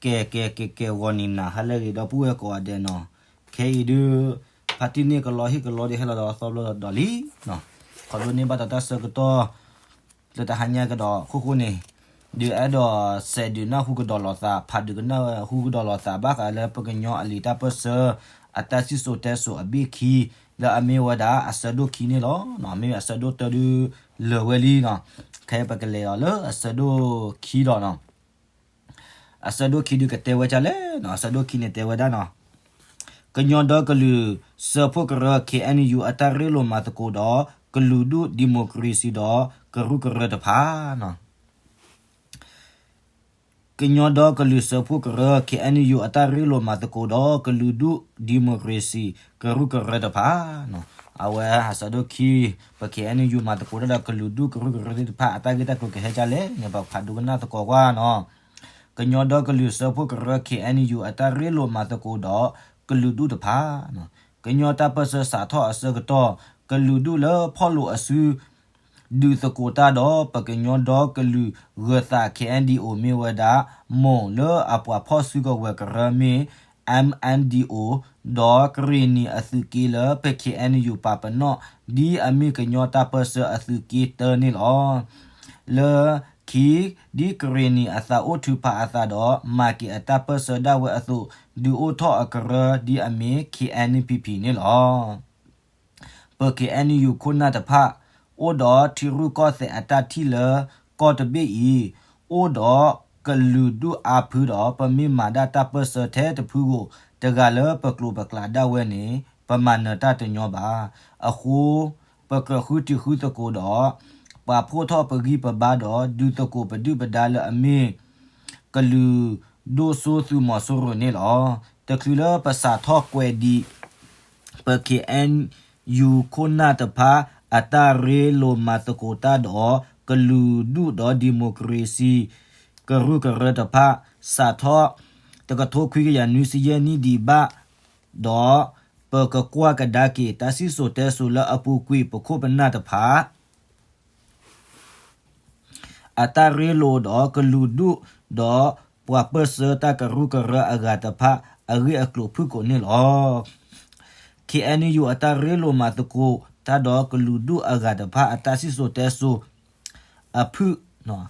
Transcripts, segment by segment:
ကဲ ကဲ ကဲ ကဲ ဂီၤနံၤနၤ ဟါလၢအဂ့ၤ ဒီပုၢ်ဝဲၢ်ကိးဂၤဒဲးနီၤ. ခဲအံၤဒုး ဖါတံၢ်န့ၣ်ကလီဟ့ၣ်ကလီဒုးဟဲလီၤဒီးသီဘျီဒီးလီၤလံနီၤ. ခီဖျိန့ၢ်ဘၣ်တၢ်ဆၢကတီၢ် လၢတဟါညါကဒီးအခိၣ်ဃိန့ၣ် ဒုးအဲၣ်ဒိးစဲးဒုးနၢ်ဟူကဒီးလိာ်သး ဖးဒုးကနၢ်ဟူကဒီးလိာ်သး ဘၣ်ဃးလၢပကညီအလံာ်တၢ်ပၢၢ်ဆၢ အတၢ်စံၣ်စိၤတဲစိၤအဘ့ၣ်ခံ လၢအမ့ၢ်ဝဲဒၣ်အဆၢဒိၣ်ခံန့ၣ်လီၤ. မ့ၢ်အဆၢဒိၣ်တၢဒုးလၢာ်ဝဲလံနီၤ. ခဲအံၤပကလဲၤအီၤလၢအဆၢဒိၣ်ခံလီၤနီၤ. အဆၢဒိၣ်ခံဒုးကတဲဝဲဒ်လဲၣ်နီၤ. အဆၢဒိၣ်ခံန့ၣ်တဲဝဲဒၣ်နီၤ, ကညီဒီကလုာ်စၢဖှိၣ်ကရၢ K N U အတၢ်ရ့လိာ်မၤသကိးဒီး ကလုာ်ဒူၣ် democracy ဒီးကရူၢ်ကရၢတဖၣ်နီၤ. ကညီဒီကလုာ်စၢဖှိၣ်ကရၢ K N U အတၢ်ရ့လိာ်မၤသကိးဒီး ကလုာ်ဒူၣ် democracy ကရူၢ်ကရၢတဖၣ်နီၤ. အဝဲအဆၢဒိၣ်ခံ ပ K N U မၤသကိးတၢ်ဒီးကလုာ်ဒူၣ်ကရူၢ်ကရၢသ့ၣ်တဖၣ် အတၢ်ဂ့ၢ်တၢ်ကျိၤကဟဲဒ်လဲၣ်န့ၣ် ပဖးဒိကနၣ်သကိးကွၢ်နီၤ. ကညီဒီကလုာ်စၢဖှိၣ်ကရၢ K N U အတၢ်ရ့လိာ်မၤသကိးဒီး ကလုာ်ဒူၣ်တဖၣ်နီၤ. ကညီတၢ်ပၢၢ်ဆၢစးထီၣ်အဆၢကတီၢ် ကလုာ်ဒူၣ်လၢဖီၣ်လိာ်အစု ဒုးသကိးတၢ်ဒီး ပကညီဒီကလုာ်ဂၢၤသး K N D O မ့ၢ်ဝဲဒၣ် မိၢ်လၢအပှၤဖီၣ်စုကဝဲၤကရၢမ့ၢ် M N D O ဒီးကရ့ၣ်နံၣ်အသုးက့လၢပ K N U ပာ်ပနီၣ် ဒ်အမ့ၢ်ကညီတၢ်ပၢၢ်ဆၢအသုးက့တၢန့ၣ်လီၤ. လၢခံ ဒ်ကရ့ၣ်နံၣ်အသးအိၣ်ထုးဖးအသးဒီး မၤက့ၤအတၢ်ပၢၢ်ဆၢဒၣ်ဝဲအသိး ဒုးအိၣ်ထီၣ်အကရၢဒ်အမ့ၢ် K N P P န့ၣ်လီၤ. ပ K N U ခိၣ်နၢ်တဖၣ် အိၣ်ဒီးထံရူၢ်ကီၢ်သဲးအတၢ်ထံၣ်လၢကီၢ်တဘ့ၣ်အံၤ အိၣ်ဒီးကလုာ်ဒူၣ်အါဖုဒီး ပမ့ၢ်မၤဒၣ်တၢ်ပၢၢ်ဆၢထဲတဖုဧိၤတဂၤလၢပကျိာ်ပကျါဒၣ်ဝဲန့ၣ် ပမၤနၢၤတၢ်တညီဘၣ်. အဃိ ပကြၢးဃုထံၣ်ဃုသကိးဒီး ပာ်ဖှိၣ်ထီၣ်ပဂံၢ်ပဘါဒီး ဒုးသကိးပဒုၣ်ပဒါလၢအမ့ၢ် ကလုာ်ဒိၣ်စိသုးမီၤစိရိၤန့ၣ်လီၤ. တချုးလၢပစးထီၣ်ကွဲးဒံး ပ K N U ခိၣ်နၢ်တဖၣ် အတၢ်ရ့လိာ်မၤသကိးတၢ်ဒီး ကလုာ်ဒူၣ်ဒီး democracy ကရူၢ်ကရၢတဖၣ် စးထီၣ် တကထိခွံကယၤနွံဆံယဲၢ်နံၣ်ဒံးဘၣ်ဒီး ပကကွၢ်ကဒါက့ၤ တၢ်စံၣ်စိၤတဲစိၤလၢအပူၤကွံာ် ပခိၣ်ပနၢ်တဖၣ် အတၢ်ရ့လိာ်ဒီးကလုာ်ဒူၣ်ဒီး ပှၤပၢၢ်ဆၢတၢ်ကရူၢ်ကရၢအဂၤတဖၣ် အဂ့ၢ်အကျိၤဖုၣ်ကိာ်န့ၣ်လီၤ. K N U အတၢ်ရ့လိာ်မၤသကိးတၢ်ဒီးကလုာ်ဒူၣ်အဂၤတဖၣ် အတၢ်စံၣ်စိၤတဲစိၤအဖုၣ်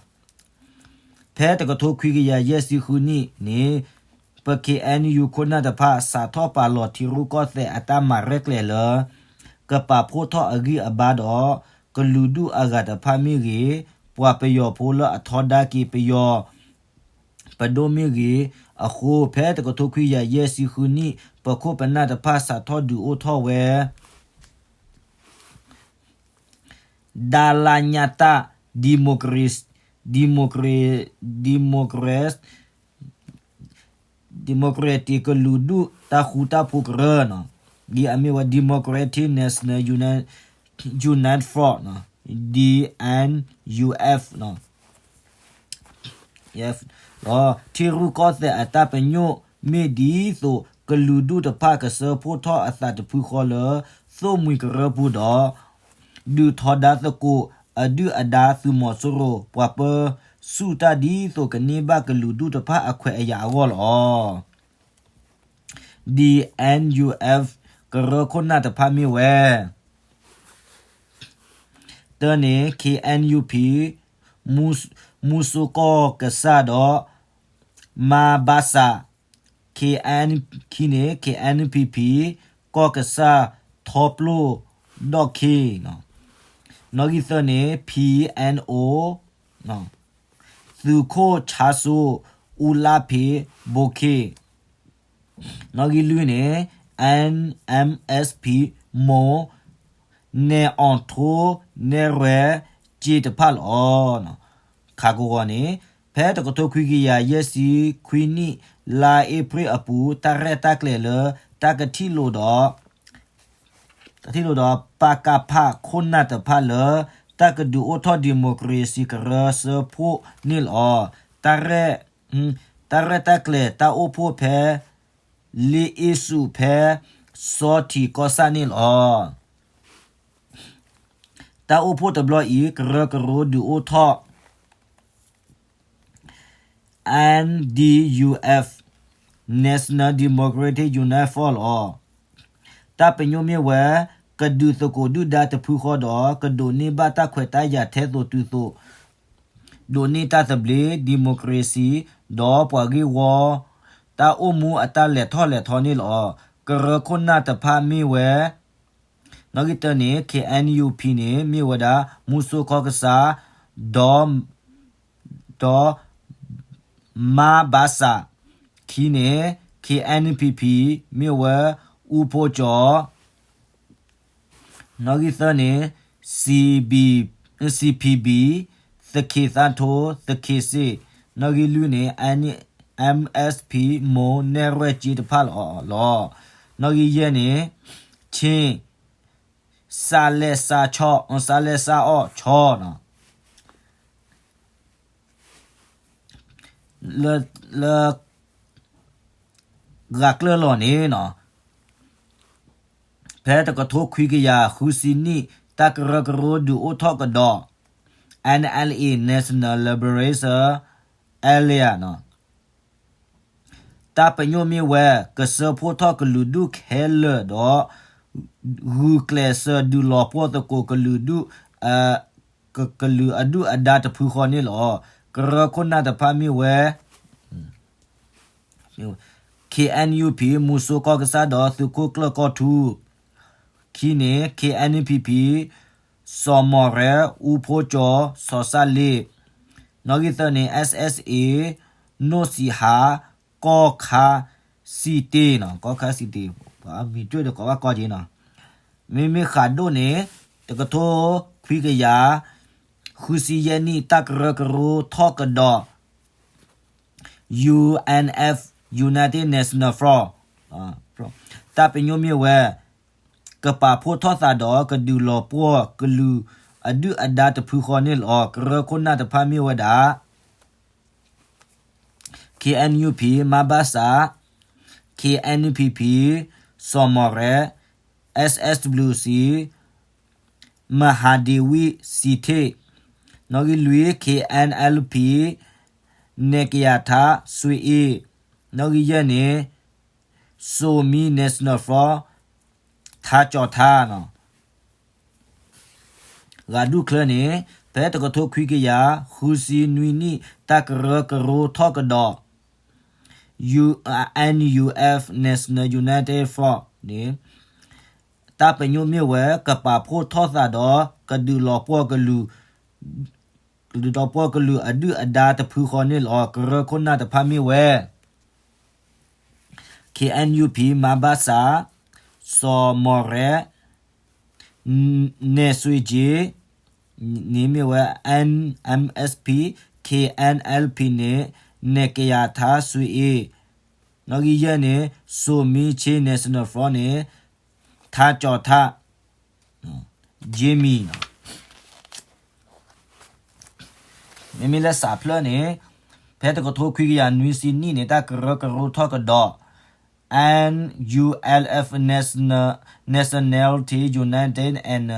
ဖဲတကထိခွံကယၤယဲၢ်ဆံဃုနံၣ်န့ၣ် ပ K N U ခိၣ်နၢ်တဖၣ် စးထီၣ်ပာ်လီၤထံရူၢ်ကီၢ်သဲးအတၢ်မၤရဲၣ်ကျဲၤလၢ ကပာ်ဖှိၣ်ထီၣ်အဂံၢ်အဘါဒီး ကလုာ်ဒူၣ်အဂၤတဖၣ်မ့ၢ်ဂ့ၤ, ပှၤပယီၤဖိလၢအထီဒါက့ၤပယီၤ ပဒိၣ်မ့ၢ်ဂ့ၤ, အဃိ ဖဲတကထိခွံကယၤယဲၢ်ဆံဃုနံၣ် ပခိၣ်ပနၢ်တဖၣ်စးထီၣ်ဒုးအိၣ်ထီၣ်ဝဲ ဒၣ်လါညါတၢ် democracy democracy democracy democratic ကလုာ်ဒူၣ်တၢ်ဃူတၢ်ဖိးကရၢနီၤ, ဒ်အမ့ၢ်ဝဲ Democratic National Union Front နီၤ, D N U F နီၤ ဒီး ထံရူၢ်ကီၢ်သဲးအတၢ်ပညိၣ် မ့ၢ်ဒ်သိးကလုာ်ဒူၣ်တဖၣ်ကစၢဖှိၣ်ထီၣ်အသးတဖုဃီလၢ သိၣ်မှံၤကရၢပူၤဒီး ဒုးထီဒါသကိးအဒုၣ်အဒါသုးမီၤစိရိၤ ပှၤပၢဆူၣ်တၢ်ဒ်သိးကန့ၢ်ဘၣ်ကလုာ်ဒူၣ်တဖၣ်အခွဲးအယာ်အဂီၢ်လီၤ. D N U F ကရၢခိၣ်နၢ်တဖၣ်မ့ၢ်ဝဲ တၢန့ၣ် K N U P မူစိကီၢ်ကစၢ်ဒီး မါဘၣ်စး K N ခံန့ၣ် K N P P ကီၢ်ကစၢ်ထီပျိၢ်ဒီၣ်ခ့ နီၣ်ဂံၢ်သၢန့ၣ် P N O သုးခိၣ်ဆါစိ အူလါဖ့းဘိခ့ နီၣ်ဂံၢ်လွံၢ်န့ၣ် N M S P မိၢ် နဲၣ်အီၣ်ထိ နဲၣ်ရွဲၣ် က့တဖၣ်လီၤ. ခးကဝီၤန့ၣ် ဖဲတကထိခွံကယၤယဲၢ်ဆံခွံနံၣ် လါအ့ဖြ့ၣ်အပူၤ တၢ်ရဲၣ်တၢ်ကျဲၤလၢ တၢ်ကထံၣ်လိာ်ဒီး တၢ်ထံၣ်လိာ်ဒီး ပကဖ ခိၣ်နၢ်တဖၣ်လၢ တၢ်ကဒုးအိၣ်ထီၣ် democracy ကရၢစၢဖှိၣ်န့ၣ်လီၤ. တၢ်ရဲၣ် တၢ်ရဲၣ်တၢ်ကျဲၤတၢ်အိၣ်ဖှိၣ်ဖဲ လ့အ့ၣ်စူးဖဲ စီထံးကီၢ်ဆၣ်န့ၣ်လီၤ. တၢ်အိၣ်ဖှိၣ်တဘျီအံၤ ကရၢကရိဒုးအိၣ်ထီၣ် N D U F, National Democratic United Front လီၤ. တၢ်ပညိၣ်မ့ၢ်ဝဲ ကဒုးသကိးဒုၣ်ဒါတဖုဃီဒီး ကဒိးန့ၢ်ဘၣ်တၢ်ခွဲးတၢ်ယာ်ထဲသိးတုၤသိး ဒိးန့ၢ်တၢ်သဘျ့ democracy ဒီးပှၤဂ့ၢ်ဝီ တၢ်အိၣ်မူအတၢ်လဲၤထီၣ်လဲၤထီန့ၣ်လီၤ. ကရၢခိၣ်နၢ်တဖၣ်မ့ၢ်ဝဲ နီၣ်ဂံၢ်တၢန့ၣ် K N U P န့ၣ် မ့ၢ်ဝဲဒၣ် မူစိၤခီကစၢ် ဒီး ဒီး မါဘၣ်စး ခံန့ၣ် K N P P မ့ၢ်ဝဲ အူဖိကၠီ နီၣ်ဂံၢ်သၢန့ၣ် C B, C P B သခ့သၣ်ထိ သခ့စ့ၣ်, နီၣ်ဂံၢ်လွံၢ်န့ၣ် M S P မိၢ်နဲၣ်ရွဲၣ်က့တဖၣ်လီၤ. နီၣ်ဂံၢ်ယဲၢ်န့ၣ် ခ့ၣ် စးလဲၣ်စးဆီၣ်, စးလဲၣ်စးအီၣ်ဆီနီၤ လၢ လၢ ဂၤကျၢၢ်လီၤန့ၣ်နီၤ ဖဲတကထိခွံကယၤဃုဆံနံၣ် တၢ်ကရၢကရိဒုးအိၣ်ထီၣ်ကဒီး N L A National Liberation Alliance နီၤ တၢ်ပညိၣ်မ့ၢ်ဝဲ ကဆှၢဖှိၣ်ထီၣ်ကလုာ်ဒူၣ်ခဲလၢာ်ဒီး ဂုာ်ကျဲးစၢးဒုးလီၤပှီၢ်သကိးကလုာ်ဒူၣ် ကလုာ်အဒုၣ်အဒါတဖုဃီန့ၣ်လီၤ. ကရၢခိၣ်နၢ်တဖၣ်မ့ၢ်ဝဲ K N U P မူစိၤကီၢ်ကစၢ်ဒီးသုးခိၣ်ကျၢၢ်ကီၢ်ထူ, ခံန့ၣ် K N P P စီၤမီၢ်ရဲၣ် အူဖိကၠီ စီၤစၣ်လ့ၣ်, နီၣ်ဂံၢ်သၢန့ၣ် S S A နိၣ်စံးဟး ကီၢ်ခါစံးတ့ၢ်နီၤ ကီၢ်ခါစံးတ့ၢ် ပှၤမံၤတၢၢ်ဒီးကိးဘၣ်ကီၢ်က့နီၤ, မ့မ့ၢ်ဃးဒိၣ်န့ၣ် တကထိခွံကယၤ ဃုဆံယဲၢ်နံၣ် တၢ်ကရၢကရိထီၣ်ကဒီး U N F, United National Front တၢ်ပညိၣ်မ့ၢ်ဝဲ ကပာ်ဖှိၣ်ထီၣ်သးဒီးကဒုးလီၤပှီၢ်ကလုာ်အဒုၣ်အဒါတဖုဃီန့ၣ်လီၤ. ကရၢခိၣ်နၢ်တဖၣ်မ့ၢ်ဝဲဒၣ် K N U P မါဘၣ်စး, K N P P စီၤမီၢ်ရဲၣ်, S S W C မဟာဒေဝိစံးထ့ၣ်, နီၣ်ဂံၢ်လွံၢ် K N L P နဲၣ်ကယၤထါ စွ့အ့ၣ်, နီၣ်ဂံၢ်ယဲၢ်န့ၣ် Zomi National Front ထါကၠီၤထါနီၤ ဂၤဒူၣ်ချၢန့ၣ် ဖဲတကထိခွံကယၤ ဃုဆံနွံနံၣ် တၢ်ကရၢကရိထီၣ်ကဒီး N U F National United Front န့ၣ် တၢ်ပညိၣ်မ့ၢ်ဝဲ ကပာ်ဖှိၣ်ထီၣ်သးဒီး ကဒုးလီၤပှီၢ်ကလုာ် ကဒုးလီၤပှီၢ်ကလုာ်အဒုၣ်အဒါတဖုဃီန့ၣ်လီၤ. ကရၢခိၣ်နၢ်တဖၣ်မ့ၢ်ဝဲ K N U P မါဘၣ်စး, စီၤမီၢ်ရဲၣ်, နဲၣ်စွ့က့ န့ၣ်မ့ၢ်ဝဲ N M S P, K N L P န့ၣ် နဲၣ်ကယၤထါစွ့အ့ၣ်, နီၣ်ဂံၢ်ယဲၢ်န့ၣ် Zomi National Front န့ၣ် ထါကၠီၤထါ ယ့မံၤ မ့မ့ၢ်လၢစးဖျၢၣ်န့ၣ် ဖဲတကထိခွံကယၤနွံဆံနံၣ်န့ၣ် တၢ်ကရၢကရိထီၣ်ကဒီး N U L F, National, Nationality United and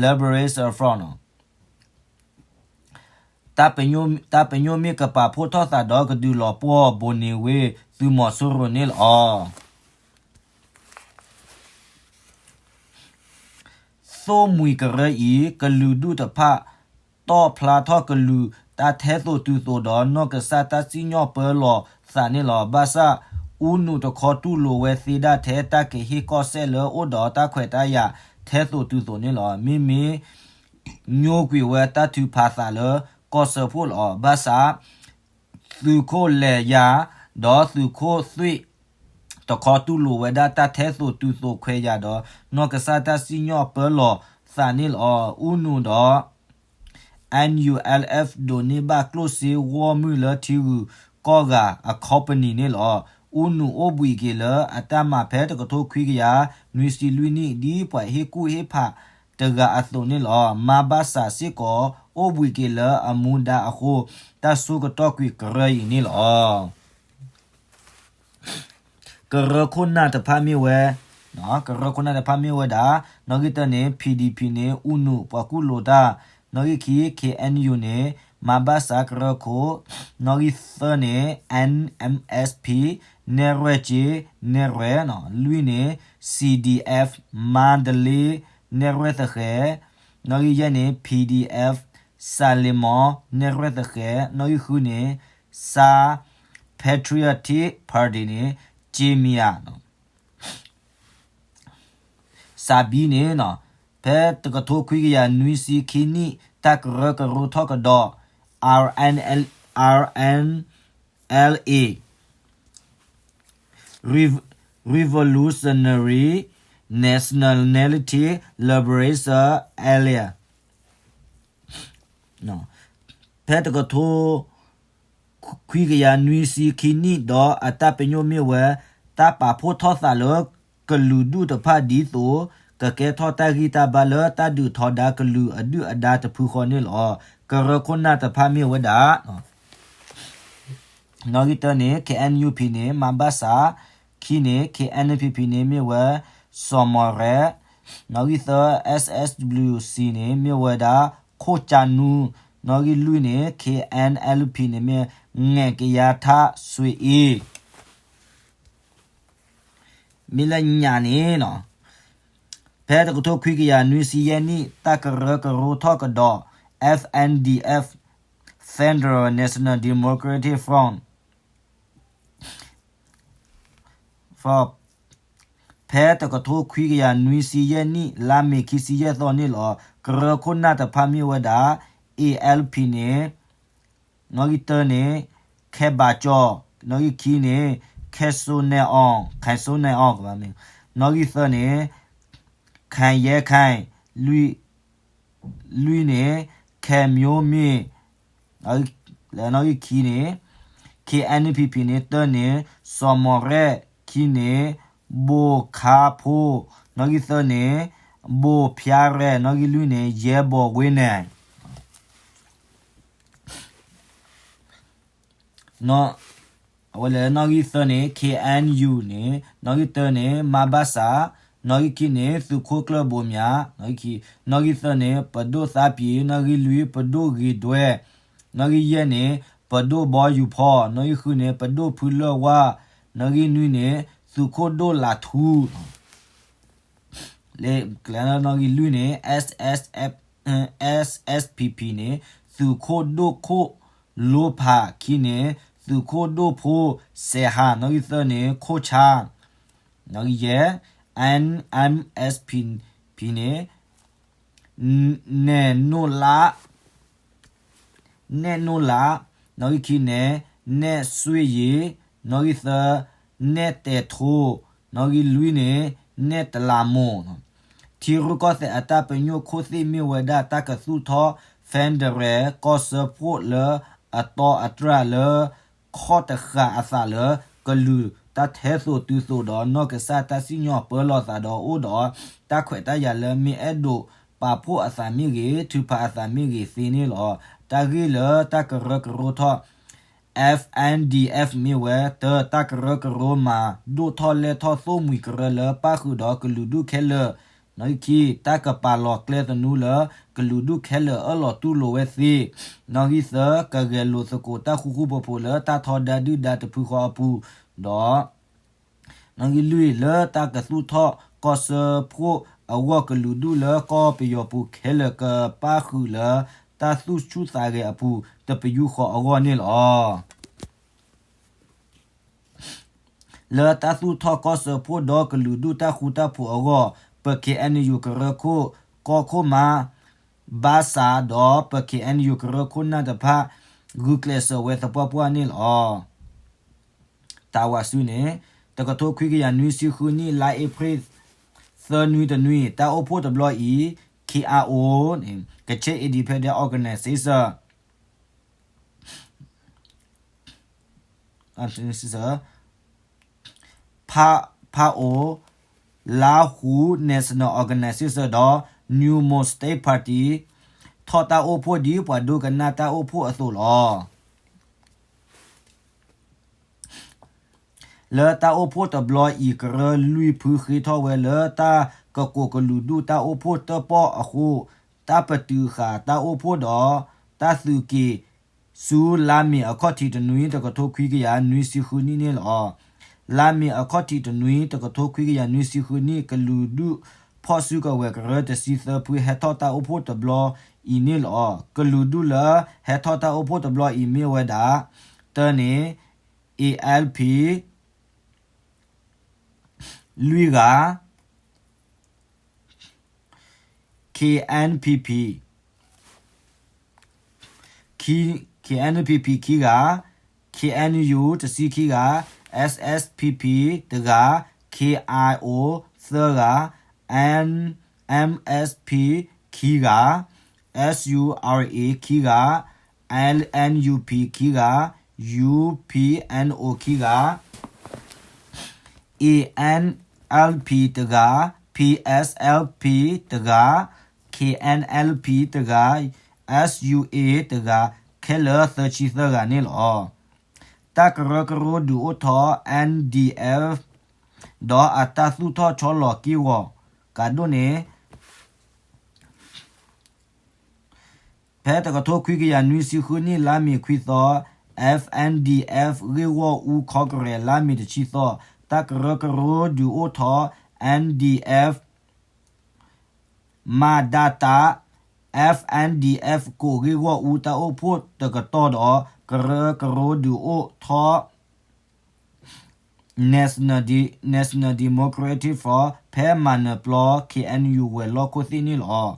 Liberation Front နီၤ တၢ်ပညိၣ်မ့ၢ်ကပာ်ဖှိၣ်ထီၣ်သးဒီးကဒုးလီၤပှီၢ်ဘိၣ်န့ၣ်ဝ့ၢ်သုးမီၤစိရိၤန့ၣ်လီၤ. သိၣ်မှံၤကရၢအံၤ ကလုာ်ဒူၣ်တဖၣ် တီၣ်ဖျါထီၣ်ကလုာ်တၢ်ထဲသိးတုၤသိးဒီး နီၢ်ကစၢ်တၢ်စံၣ်ညီၣ်ပၢလီၤသးန့ၣ်လီၤ. ဘၣ်ဆၣ် အူနုာ်တခီတူၢ်လိာ်ဝဲသ့ဒၣ်ထဲ တၢ်ကဟ့ၣ်ကီၢ်စဲၣ်လၢအိၣ်ဒီးတၢ်ခွဲးတၢ်ယာ်ထဲသိးတုၤသိးန့ၣ်လီၤ. မ့မ့ၢ် ညိကွံာ်ဝဲတၢ်ထုးဖးသးလၢကီၢ်စၢဖှိၣ်လီၤ. ဘၣ်ဆၣ် သုးခိၣ်လဲၤယၤ ဒီးသုးခိၣ်သွံၣ် တခီတူၢ်လိာ်ဝဲဒၣ်တၢ်ထဲသိးတုၤသိးခွဲးယာ်ဒီး နီၢ်ကစၢ်တၢ်စံၣ်ညီၣ်ပၢလီၤသးန့ၣ်လီၤ. အူနုာ်ဒီး N U L F ဒိးန့ၢ်ဘၣ်ကျိၣ်စ့ဂီၢ်မုၢ်လၢထံဂုၤကီၢ်ဂၤအ company န့ၣ်လီၤ. အူနုာ်အိၣ်ဘှံးက့ၤလၢအတၢ်မၤဖဲတကထိခွံကယၤနွံဆံလွံၢ်နံၣ် ဒ်ပှၤဟ့ၣ်ကူၣ်ဟ့ၣ်ဖးတဂၤအသိးန့ၣ်လီၤ. မါဘၣ်စးစ့ၢ်ကီး အိၣ်ဘှံးက့ၤလၢအမူဒါအဃိ တၢ်ဆိကတီၢ်ကွံာ်ကရၢအံၤန့ၣ်လီၤ. ကရၢခိၣ်နၢ်တဖၣ်မ့ၢ်ဝဲ, ကရၢခိၣ်နၢ်တဖၣ်မ့ၢ်ဝဲဒၣ်, နီၣ်ဂံၢ်တၢန့ၣ် P D P န့ၣ် အူနုာ်ပှၤကူၣ်လိာ်တၢ်, နီၣ်ဂံၢ်ခံ K N U န့ၣ် မါဘၣ်စးကရၢခိၣ်, နီၣ်ဂံၢ်သၢန့ၣ် N M S P နဲၣ်ရွဲၣ်က့ နဲၣ်ရွဲၣ်နီၤ, လွံၢ်န့ၣ် C D F မါတလ့ နဲၣ်ရွဲၣ်သဃဲၤ, နီၣ်ဂံၢ်ယဲၢ်န့ၣ် P D F စၤလ့မီၤ နဲၣ်ရွဲၣ်သဃဲၤ, နီၣ်ဂံၢ်ဃုန့ၣ် စါ Patriotic Party န့ၣ် က့မံယၤ စးဘံန့ၣ်နီၤ, ဖဲတကထိခွံကယၤနွံဆံခံနံၣ် တၢ်ကရၢကရိထီၣ်ကဒီး R N L, R N L A, Rev- Revolutionary Nationality Liberation Alliance ဖဲတကထိခွံကယၤနွံဆံခံနံၣ်ဒီး အတၢ်ပညိၣ်မ့ၢ်ဝဲ တၢ်ပာ်ဖှိၣ်ထီၣ်သးလၢကလုာ်ဒူၣ်တဖၣ်ဒ်သိး ကကဲထီၣ်တၢ်ဂံၢ်တၢ်ဘါလၢတၢ်ဒုးထီဒါကလုာ်အဒုၣ်အဒါတဖုဃီန့ၣ်လီၤ. ကရၢခိၣ်နၢ်တဖၣ်မ့ၢ်ဝဲဒၣ် နီၣ်ဂံၢ်တၢန့ၣ် K N U P န့ၣ် မါဘၣ်စး, ခံန့ၣ် K N P P န့ၣ် မ့ၢ်ဝဲ စီၤမီၤရဲၣ်, နီၣ်ဂံၢ်သၢ S S W C န့ၣ် မ့ၢ်ဝဲဒၣ် ခိၣ်ကၠါနူ, နီၣ်ဂံၢ်လွံၢ်န့ၣ် K N L P န့ၣ် မ့ၢ် ငဲၣ်ကယါထၣ်စွ့အ့ မ့ၢ်လၢညါန့ၣ်နီၤ, ဖဲတကထိခွံကယၤနွံဆံယဲၢ်နံၣ် တၢ်ကရၢကရိထီၣ်ကဒီး F N D F, Federal National Democratic Front, ဖဲတကထိခွံကယၤနွံဆံယဲၢ်နံၣ် လါမ့ၤခံဆံယဲၢ်သီန့ၣ်လီၤ. ကရၢခိၣ်နၢ်တဖၣ်မ့ၢ်ဝဲဒၣ် A L P န့ၣ် နီၣ်ဂံၢ်တၢန့ၣ် ခဲဘးကၠီ, နီၣ်ဂံၢ်ခံန့ၣ် ခဲစိနဲၣ်အီၣ်, ခဲစိနဲၣ်အီၣ်, နီၣ်ဂံၢ်သၢန့ၣ် ခဲယဲခဲ, လွံၢ်န့ၣ် ခဲမျိုးမင်း, နီၣ်ဂံၢ်ခံန့ၣ် K N P P န့ၣ် တၢန့ၣ် စီၤမီၤရဲၣ်, ခံန့ၣ် ဘိၣ်ခါဖိ, နီၣ်ဂံၢ်သၢန့ၣ် ဘိၣ်ဖၠါရဲၣ်, နီၣ်ဂံၢ်လွံၢ်န့ၣ် ယဲဘီၣ်ဝ့နဲၣ် အဝဲလဲၣ် နီၣ်ဂံၢ်သၢန့ၣ် K N U န့ၣ်, နီၣ်ဂံၢ်တၢန့ၣ် မါဘၣ်စး, နီၣ်ဂံၢ်ခံန့ၣ် သုးခိၣ်ကျၢၢ်ဘိးမၠး, နီၣ်ဂံၢ်သၢန့ၣ် ပဒိၣ်သးပံၤ, နီၣ်ဂံၢ်လွံၢ် ပဒိၣ်ဂ့ၤဒွဲ, နီၣ်ဂံၢ်ယဲၢ်န့ၣ် ပဒိၣ်ဘီယူၤဖီ, နီၣ်ဂံၢ်ဃုန့ၣ် ပဒိၣ်ဖုလၢၢ်ဝါ, နီၣ်ဂံၢ်နွံန့ၣ် သုးခိၣ်ဒိၣ်လးထူ လၢနီၣ်ဂံၢ်လွံၢ်န့ၣ် S S P P န့ၣ် သုးခိၣ်ဒိၣ်ခိၣ်လိဖး, ခံန့ၣ် သုးခိၣ်ဒိၣ်ဖိစဲးဟး, နီၣ်ဂံၢ်သၢန့ၣ် ခိၣ်ဆါ, နီၣ်ဂံၢ်ယဲၢ် N M S P P န့ၣ် နဲၣ်နိၣ်လး နဲၣ်နိၣ်လး, နီၣ်ဂံၢ်ခံန့ၣ် နဲၣ်စွ့ယ့ၤ, နီၣ်ဂံၢ်သၢ နဲၣ်တဲာ်ထိ, နီၣ်ဂံၢ်လွံၢ်န့ၣ် နဲၣ်တလးမိၢ်. ထံရူၢ်ကီၢ်သဲးအတၢ်ပညိၣ်ခိၣ်သ့ၣ်မ့ၢ်ဝဲဒၣ် တၢ်ကသူၣ်ထီၣ် federal ကီၢ်စၢဖှိၣ်လၢအတီအတြၢ်လၢ ခီၣ်တဃာ်အသးလၢ ကလုာ်တၢ်ထဲသိးတုၤသိးဒီး နီၢ်ကစၢ်တၢ်စံၣ်ညီၣ်ပၢလီၤသးဒီးအိၣ်ဒီး တၢ်ခွဲးတၢ်ယာ်လၢမ့ၢ်အဲၣ်ဒိးပာ်ဖှိၣ်အသးမ့ၢ်ဂ့ၤ ထုးဖးအသးမ့ၢ်ဂ့ၤသ့န့ၣ်လီၤ. တၢ်ဂ့ၢ်လၢတၢ်ကရၢကရိထီၣ် F N D F မ့ၢ်ဝဲ တၢ တၢ်ကရၢကရိမၤဒိၣ်ထီၣ်လဲၢ်ထီၣ်သိၣ်မှံၤကရၢလၢပၣ်ဃုာ်ဒီးကလုာ်ဒူၣ်ခဲလၢာ်, နီၣ်ဂံၢ်ခံ တၢ်ကပာ်လီၤကျဲသနူလၢကလုာ်ဒူၣ်ခဲလၢာ်အၢၣ်လီၤတူၢ်လိာ်ဝဲသ့, နီၣ်ဂံၢ်သၢ ကဂဲၤလိာ်သကိးတၢ်ဃူဃူဖိးဖိးလၢတၢ်ထီဒါဒုၣ်ဒါတဖုဃီအပူၤ, ဒီး နီၣ်ဂံၢ်လွံၢ် လၢတၢ်ကသူၣ်ထီၣ်ကီၢ်စၢဖှိၣ်အဂီၢ် ကလုာ်ဒူၣ်လၢကီၢ်ပယီၤပူၤခဲလၢာ်ကပၣ်ဃုာ်လၢတၢ်သူၣ်ဆူၣ်သးဂဲၤအပူၤ တပယူာ်ဃီၤအဂီၢ်န့ၣ်လီၤ. လၢတၢ်သူၣ်ထီၣ်ကီၢ်စၢဖှိၣ်ဒီးကလုာ်ဒူၣ်တၢ်ဃူတၢ်ဖိးအဂီၢ် ပ K N U ကရၢခိၣ် ကီၢ်ခိၣ်မါ ဘၣ်ဆၣ်ဒီး ပ K N U ကရၢခိၣ်နၢ်တဖၣ် ဂုာ်ကျဲးစၢးဝဲသပှၢ်ပှၢ်န့ၣ်လီၤ. တၢ်ဝးစုန့ၣ် တကထိခွံကယၤနွံဆံဃုနံၣ် လါအ့ဖြ့ၣ် သၢနွံတနွံ တၢ်အိၣ်ဖှိၣ်တဘျီအံၤ K I O န့ၣ် Kachin Independent Organization ဖးအိၣ် Lahu National Organization ဒီး New Mon State Party ထီၣ်တၢ်အိၣ်ဖှိၣ်ဒ်ပှၤဒိကနၣ်တၢ်အိၣ်ဖှိၣ်အသိးလီၤ. လၢတၢ်အိၣ်ဖှိၣ်တဘျီအံၤ ကရၢလွံၢ်ဖုဃ့ထီၣ်ဝဲလၢတၢ်ကကိးကလုာ်ဒူၣ်တၢ်အိၣ်ဖှိၣ်တၢၣ်ပီၣ်အဃိ တၢ်ပတုာ်ဃာ်တၢ်အိၣ်ဖှိၣ်ဒီး တၢ်သုးက့ၤ ဆူလါမ့ၤအခီၣ်ထံးတနွံ တကထိခွံကယၤနွံဆံဃုနံၣ်န့ၣ်လီၤ. လါမ့ၤအခီၣ်ထံးတနွံ တကထိခွံကယၤနွံဆံဃုနံၣ် ကလုာ်ဒူၣ်ဖီၣ်စုကဝဲၤကရၢတဆံသၢဖု ဟဲထီၣ်တၢ်အိၣ်ဖှိၣ်တဘျီအံၤန့ၣ်လီၤ. ကလုာ်ဒူၣ်လၢဟဲထီၣ်တၢ်အိၣ်ဖှိၣ်တဘျီအံၤမ့ၢ်ဝဲဒၣ် တၢန့ၣ် A L P လွံၢ်ဂၤ, K N P P, K N P P ခံဂၤ, K N U တဆံခံဂၤ, S S P P တဂၤ, K I O သၢဂၤ, N M S P ခံဂၤ, S U R A ခံဂၤ, N N U P ခံဂၤ, U P N O ခံဂၤ, A N L P တဂၤ, P S L P တဂၤ, K N L P တဂၤ, S U A တဂၤ, ခဲလၢာ်သၢဆံသၢဂၤန့ၣ်လီၤ. တၢ်ကရၢကရိဒုးအိၣ်ထီၣ် N D F ဒီးအတၢ်သူၣ်ထီၣ်ဆီလီၤက့ၢ်ဂီၤကးဒိၣ်န့ၣ် ဖဲတကထိခွံကယၤနွံဆံဃုနံၣ် လါမ့ၤခွံသီ F N D F ဂ့ၢ်ဂီၢ်အူ Congress လါမ့ၤတဆံသီ တၢ်ကရၢကရိဒုးအိၣ်ထီၣ် N D F မၤဒါတၢ် F N D F ကိးဂ့ၢ်ဂီၢ်အူ တၢ်အိၣ်ဖှိၣ်တကတီၢ်ဒီး ကရၢကရိဒုးအိၣ်ထီၣ် National Democratic Front ဖဲမၤနၢၤပျီ K N U ဝဲၤလီၢ်ခိၣ်သ့ၣ်န့ၣ်လီၤ.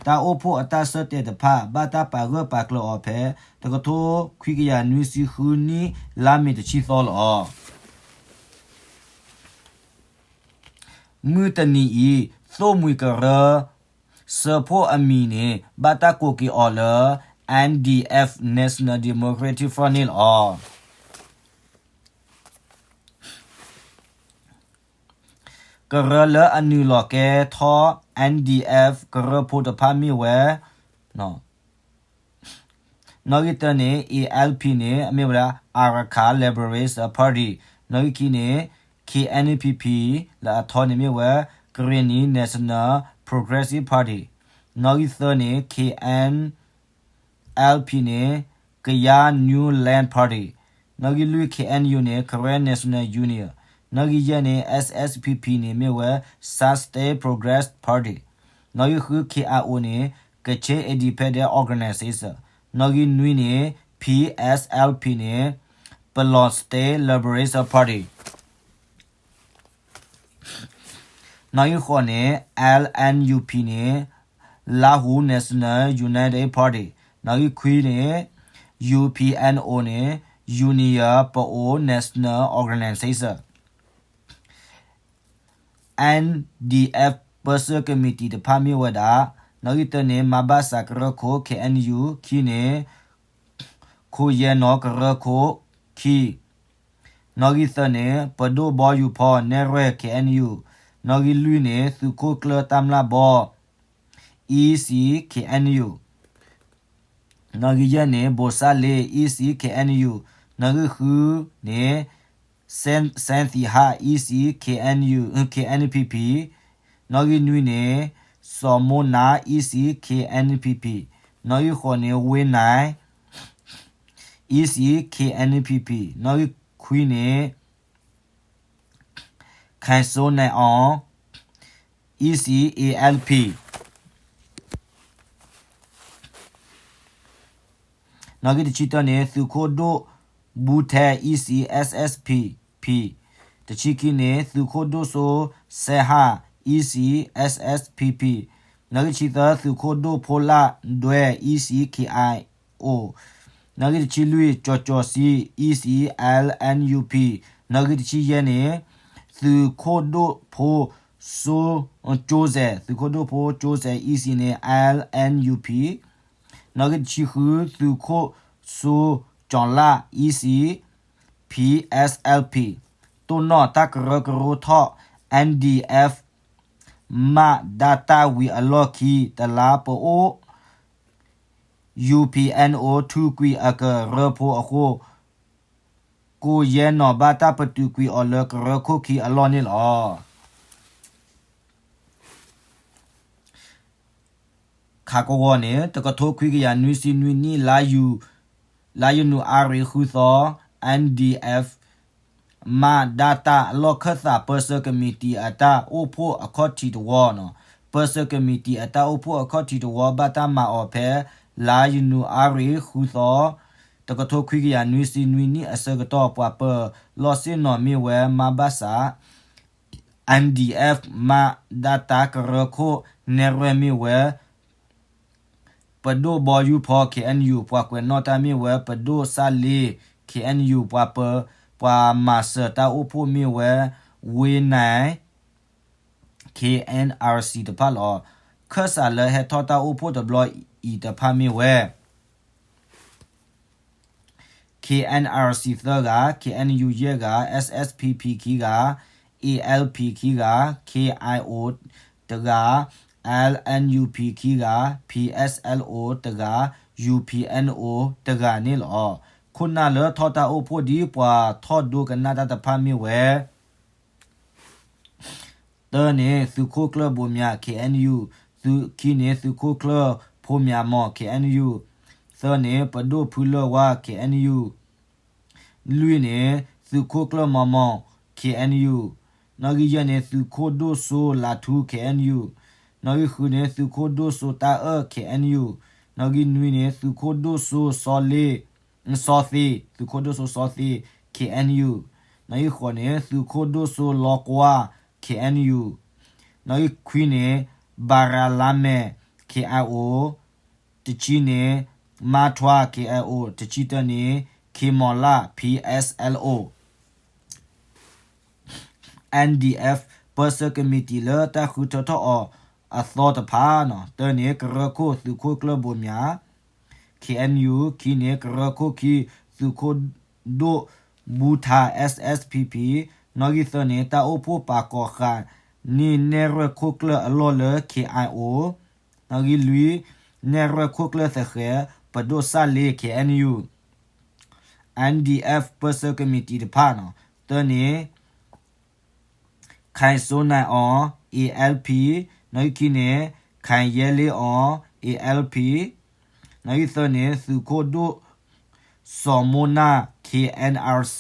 တၢ်အိၣ်ဖှိၣ်အတၢ်ဆၢတဲာ်တဖၣ် ဘၣ်တၢ်ပာ်ဂၢၢ်ပာ်ကျၢၤအီၤဖဲ တကထိခွံကယၤနွံဆံဃုနံၣ် လါမ့ၤတဆံသီလီၤ. မုၢ်တနံၤအံၤ သိၣ်မှံၤကရၢ စၢဖှိၣ်အမံၤန့ၣ် ဘၣ်တၢ်ကိးက့ၤအီၤလၢ N D F National Democratic Front န့ၣ်လီၤ. ကရၢလၢအနုာ်လီၤကဲထီၣ် N D F ကရၢဖိတဖၣ်မ့ၢ်ဝဲ နီၣ်ဂံၢ်တၢန့ၣ် A L P န့ၣ် အမ့ၢ်ဝဲဒၣ် Arakan Liberation Party, နီၣ်ဂံၢ်ခံန့ၣ် K N P P လၢအထီန့ၣ်မ့ၢ်ဝဲ Karenni National Progressive Party, နီၣ်ဂံၢ်သၢန့ၣ် K N L P န့ၣ် Kayah New Land Party, နီၣ်ဂံၢ်လွံၢ် K N U န့ၣ် Karen National Union, နီၣ်ဂံၢ်ယဲၢ်န့ၣ် S S P P န့ၣ်မ့ၢ်ဝဲ Shan State Progress Party, နီၣ်ဂံၢ်ဃု K I O န့ၣ် Kachin Independence Organization, နီၣ်ဂံၢ်နွံန့ၣ် P S L P န့ၣ် Pallau State Liberation Party, နီၣ်ဂံၢ်ဃိးန့ၣ် L N U P န့ၣ် Lahu National United Party, နီၣ်ဂံၢ်ခွံန့ၣ် U P N O န့ၣ် Union Pao National Organization, N D F ပၢဆှၢကမံးတံာ် တဖၣ်မ့ၢ်ဝဲဒၣ်, နီၣ်ဂံၢ်တၢန့ၣ် မဘၣ်စးကရၢခိၣ် K N U, ခံန့ၣ် ခိၣ်ယဲၢ်နီၤကရၢခိၣ် ခံ, နီၣ်ဂံၢ်သၢန့ၣ် ပဒိၣ်ဘီယူၤဖီ နဲၣ်ရွဲၣ် K N U, နီၣ်ဂံၢ်လွံၢ်န့ၣ် သုးခိၣ်ကျၢၢ်တၢ်မျၢ်ဘီ E C K N U, နီၣ်ဂံၢ်ယဲၢ်န့ၣ် ဘိးစၣ်လ့ E C K N U, နီၣ်ဂံၢ်ဃုန့ၣ် စဲသံဟး E C K N U, K N P P, နီၣ်ဂံၢ်နွံန့ၣ် စီၤမိၢ်နၤ E C K N P P, နီၣ်ဂံၢ်ဃိးန့ၣ် ဝ့ၢ်နၤ E C K N P P, နီၣ်ဂံၢ်ခွံန့ၣ် ခဲစိနဲၣ်အီၤ E C A L P, နီၣ်ဂံၢ်တဆံတၢန့ၣ် သုးခိၣ်ဒိၣ်ဘူးထဲ E C S S P P, တဆံခံန့ၣ် သုးခိၣ်ဒိၣ်စိစဲဟး E C S S P P, နီၣ်ဂံၢ်တဆံသၢ သုးခိၣ်ဒိၣ်ဖိလၢ်ဒွဲ E C K I O, နီၣ်ဂံၢ်တဆံလွံၢ် ကၠီၤကၠီၤစံ E C L N U P, နီၣ်ဂံၢ်တဆံယဲၢ်န့ၣ် သုးခိၣ်ဒိၣ်ဖိစိကၠိစဲး, သုးခိၣ်ဒိၣ်ဖိကၠိစဲး E C န့ၣ် L N U P, နီၣ်ဂံၢ်တဆံဃု သုးခိၣ်စိကၠီၤလၢ် E C P S L P, တိၢ်နီၣ်တၢ်ကရၢကရိထီၣ် N D F မၤဒါတၢ်ဝံၤအလီၢ်ခံ တလါပအိၣ် U P N O ထုးကွံာ်အကရၢဖိအဃိ ကိးယဲၢ်နီၤဘၣ်တၢ်ပတုာ်ကွံာ်အီၤလၢကရၢခိၣ်ခံအလီၢ်န့ၣ်လီၤ. ခးကဝီၤန့ၣ် တကထိခွံကယၤနွံဆံနွံနံၣ် လါယူၤ လါယနူၤအါရံၤဃုသီ N D F မးဒါတၢ်လီၢ်ခၢၣ်သး ပၢဆှၢကမံးတံာ်အတၢ်အိၣ်ဖှိၣ်အခီၣ်ထံးတဝီန့ၣ်, ပၢဆှၢကမံးတံာ်အတၢ်အိၣ်ဖှိၣ်အခီၣ်ထံးတဝီ ဘၣ်တၢ်မၤအီၤဖဲ လါယနူၤအါရံၤဃုသီ တကထိခွံကယၤနွံဆံနွံနံၣ်အဆၢကတီၢ် ပှၤပၢၤလီၢ်ဆ့ၣ်နီၤမ့ၢ်ဝဲ မးဘၣ်ဆး N D F မးဒါတၢ်ကရၢခိၣ် နဲၣ်ရွဲၣ်မ့ၢ်ဝဲ ပဒိၣ်ဘီယူၢ်ဖီ K N U ပှၤကွဲးနီၣ်တၢ်မ့ၢ်ဝဲ ပဒိၣ်စၣ်လ့ K N U ပှၤပၢၤ ပှၤမၤစၢၤတၢ်အိၣ်ဖှိၣ်မ့ၢ်ဝဲ ဝ့နၢ် K N R C တဖၣ်လီၤ. ခၢၣ်စးလၢဟဲထီၣ်တၢ်အိၣ်ဖှိၣ်တဘျီအံၤတဖၣ်မ့ၢ်ဝဲ K N R C သၢဂၤ, K N U ယဲၢ်ဂၤ, S S P P ခံဂၤ, A L P ခံဂၤ, K I O တဂၤ, L N U P ခံဂၤ, P S L O တဂၤ, U P N O တဂၤန့ၣ်လီၤ. ခိၣ်နၢ်လၢထီၣ်တၢ်အိၣ်ဖှိၣ်ဒ်ပှၤထီၣ်ဒိကနၣ်တၢ်တဖၣ်မ့ၢ်ဝဲ တၢန့ၣ် သုးခိၣ်ကျၢၢ်ဘိးမၠး K N U, သုးခံန့ၣ် သုးခိၣ်ကျၢၢ်ဖိမၠးမီၢ် K N U, သၢန့ၣ် ပဒိၣ်ဖုလၢၢ်ဝါ K N U, လွံၢ်န့ၣ် သုးခိၣ်ကျၢၢ်မီမီၢ် K N U, နီၣ်ဂံၢ်ယဲၢ်န့ၣ် သုးခိၣ်ဒိၣ်စိလးထူ K N U, နီၣ်ဂံၢ်ဃုန့ၣ် သုးခိၣ်ဒိၣ်စိတၢ်အၢၣ် K N U, နီၣ်ဂံၢ်နွံန့ၣ် သုးခိၣ်ဒိၣ်စိစီလ့ စီသ့, သုးခိၣ်ဒိၣ်စိစီသ့ K N U, နီၣ်ဂံၢ်ဃိးန့ၣ် သုးခိၣ်ဒိၣ်စိလီကွါ K N U, နီၣ်ဂံၢ်ခွံန့ၣ် ဘၤရၤလါမဲၣ် K I O, တဆံန့ၣ် မါထွါ K I O, တဆံတၢန့ၣ် ခ့မီၤလၢ် P S L O. N D F ပၢဆှၢကမံးတံာ်လၢတၢ်ဃုထၢထီၣ်အီၤအသီတဖၣ်န့ၣ်, တၢန့ၣ် ကရၢခိၣ်သုးခိၣ်ကျၢၢ်ဘိးမၠး K N U, ခံန့ၣ် ကရၢခိၣ်ခံ သုးခိၣ်ဒိၣ်ဘူးထါ S S P P, နီၣ်ဂံၢ်သၢန့ၣ် တၢ်အိၣ်ဖှိၣ်ပာ်ကီၤဃာ်န့ၢ်နဲၣ်ရွဲၣ်ခိၣ်ကျၢၢ်အလီၢ်လၢ K I O, နီၣ်ဂံၢ်လွံၢ် နဲၣ်ရွဲၣ်ခိၣ်ကျၢၢ်သဃဲၤ ပဒိၣ်စၣ်လ့ K N U, N D F ပၢဆှၢကမံးတံာ်တဖၣ်န့ၣ်, တၢန့ၣ် ခိုင်စိုးနိုင်အောင် A L P, နီၣ်ဂံၢ်ခံန့ၣ် ခိုင်ရဲလင်းအောင် A L P, နီၣ်ဂံၢ်သၢန့ၣ် သုးခိၣ်ဒိၣ်စီၤမိၢ်နၢ် K N R C,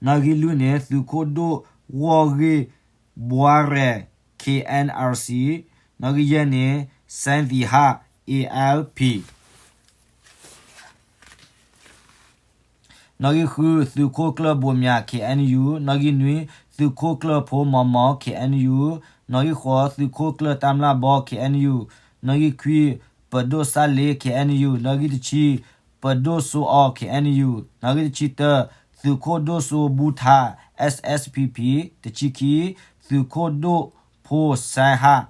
နီၣ်ဂံၢ်လွံၢ်န့ၣ် သုးခိၣ်ဒိၣ်ဂီၢ်ဂ့ၢ်ဘှါရဲၣ် K N R C, နီၣ်ဂံၢ်ယဲၢ်န့ၣ် စဲသံဟး A L P, နီၣ်ဂံၢ်ဃု သုးခိၣ်ကျၢၢ်ဘိးမၠး K N U, နီၣ်ဂံၢ်နွံ သုးခိၣ်ကျၢၢ်ဖိမီမီၢ် K N U, နီၣ်ဂံၢ်ဃိး သုးခိၣ်ကျၢၢ်တၢ်မျၢ်ဘီ K N U, နီၣ်ဂံၢ်ခွံ ပဒိၣ်စၣ်လ့ K N U, နီၣ်ဂံၢ်တဆံ ပဒိၣ်စိအီၣ် K N U, နီၣ်ဂံၢ်တဆံတၢ သုးခိၣ်ဒိၣ်စိဘူးထါ S S P P, တဆံခံ သုးခိၣ်ဒိၣ်ဖိစဲဟး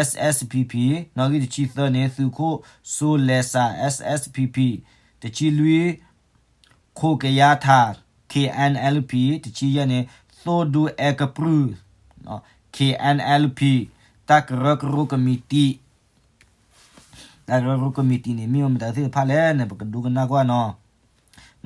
S S P P, နီၣ်ဂံၢ်တဆံသၢန့ၣ် သုးခိၣ်စိလဲၤစး S S P P, တဆံလွံၢ် ခိၣ်ကယါထး K N L P, တဆံယဲၢ်န့ၣ် သိၣ်ဒူအဲကပြုၢ် K N L P, တၢ်ကရၢကရိကမံးတံာ် တၢ်ကရၢကရိကမံးတံာ်န့ၣ် မ့ၢ်ဝဲမတၤသ့ၣ်တဖၣ်လဲၣ်န့ၣ် ပကဒိကနၣ်ကွၢ်နီၤ.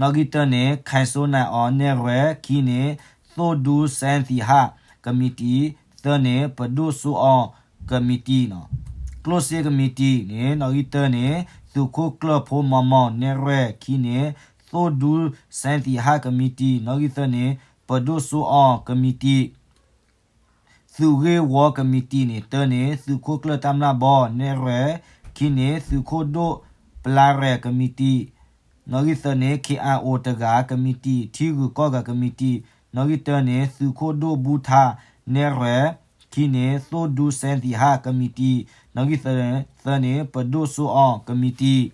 နီၣ်ဂံၢ်တၢန့ၣ် ခိုင်စိုးနိုင်အောင် နဲၣ်ရွဲၣ်, ခံန့ၣ် သိၣ်ဒူစဲသံဟး ကမံးတံာ်, သၢန့ၣ် ပဒိၣ်စိအီၣ် ကမံးတံာ်နီၤ. ကျိၣ်စ့ကမံးတံာ်န့ၣ် နီၣ်ဂံၢ်တၢန့ၣ် သုးခိၣ်ကျၢၢ်ဖိမီမီၢ် နဲၣ်ရွဲၣ်, ခံန့ၣ် သိၣ်ဒူစဲသံဟးကမံးတံာ်, နီၣ်ဂံၢ်သၢန့ၣ် ပဒိၣ်စိအီၣ်ကမံးတံာ် သုးဂ့ၢ်ဝီကမံးတံာ်န့ၣ် တၢန့ၣ် သုးခိၣ်ကျၢၢ်တၢ်မျၢ်ဘီ နဲၣ်ရွဲၣ်, ခံန့ၣ် သုးခိၣ်ဒိၣ်ပျါရဲၣ်ကမံးတံာ်, နီၣ်ဂံၢ်သၢန့ၣ် K I O တဂၤကမံးတံာ် ထံဂုၤကီၢ်ဂၤကမံးတံာ်, နီၣ်ဂံၢ်တၢန့ၣ် သုးခိၣ်ဒိၣ်ဘူးထါ နဲၣ်ရွဲၣ်, ခံန့ၣ် သိၣ်ဒူစဲသံဟးကမံးတံာ်, နီၣ်ဂံၢ်သၢန့ၣ် ပဒိၣ်စိအီၣ်ကမံးတံာ်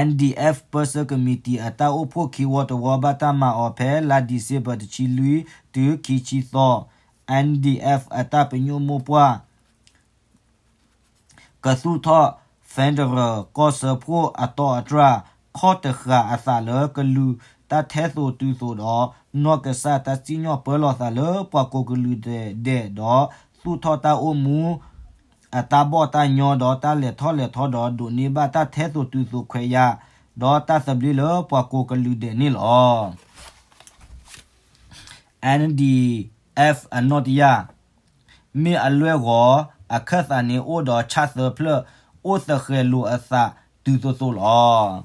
N D F ပၢဆှၢကမံးတံာ်အတၢ်အိၣ်ဖှိၣ်ခံဝီတဝီ ဘၣ်တၢ်မၤအီၤဖဲလါဒံၣ်စ့ဘၢၣ်တဆံလွံၢ် တုၤခံဆံသီ, N D F အတၢ်ပညိၣ်မိၢ်ပှၢ် ကသူၣ်ထီၣ် Federal ကီၢ်စၢဖှိၣ်အတီအတြၢ် ခီၣ်တဃာ်အသးလၢကလုာ်တၢ်ထဲသိးတုၤသိးဒီး နီၢ်ကစၢ်တၢ်စံၣ်ညီၣ်ပၢလီၤသးလၢပှၤကိးကလုာ်ဒဲးဒီး သူၣ်ထီၣ်တၢ်အိၣ်မူ အတၢ်ဘီၣ်တၢ်ညီဒီးတၢ်လဲၤထီၣ်လဲၤထီဒီး ဒိးန့ၢ်ဘၣ်တၢ်ထဲသိးတုၤသိးခွဲးယာ် ဒီးတၢ်သဘျ့လၢပှၤကိးကလုာ်ဒဲးန့ၣ်လီၤ. N D F အနီၣ်တယၢ် မ့ၢ်အလွဲၢ်ဂီၤ အခၢၣ်သးန့ၣ်အိၣ်ဒီးဆၣ်သၢဖျၢၣ် အိၣ်သဃဲၤလိာ်အသးတုၤသိးသိးလီၤ.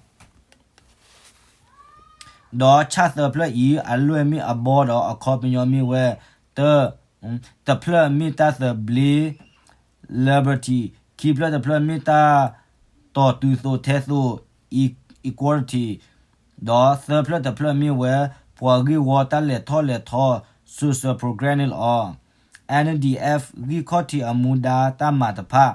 ဒီးဆၣ်သၢဖျၢၣ်အံၤ အလွဲၢ်မ့ၢ်အဘီဒီးအခီပညီမ့ၢ်ဝဲ တၢ တဖျၢၣ်မ့ၢ်တၢ်သဘျ့ liberty, ခံဖျၢၣ်တဖျၢၣ်မ့ၢ်တၢ်တီၤတုၤသိးထဲသိး equality, ဒီးသၢဖျၢၣ်တဖျၢၣ်မ့ၢ်ဝဲ ပှၤဂ့ၢ်ဝီတၢ်လဲၤထီၣ်လဲၤထီ social progress န့ၣ်လီၤ. N D F ဂံၢ်ခီၣ်ထံးအမူဒါတၢ်မၤတဖၣ်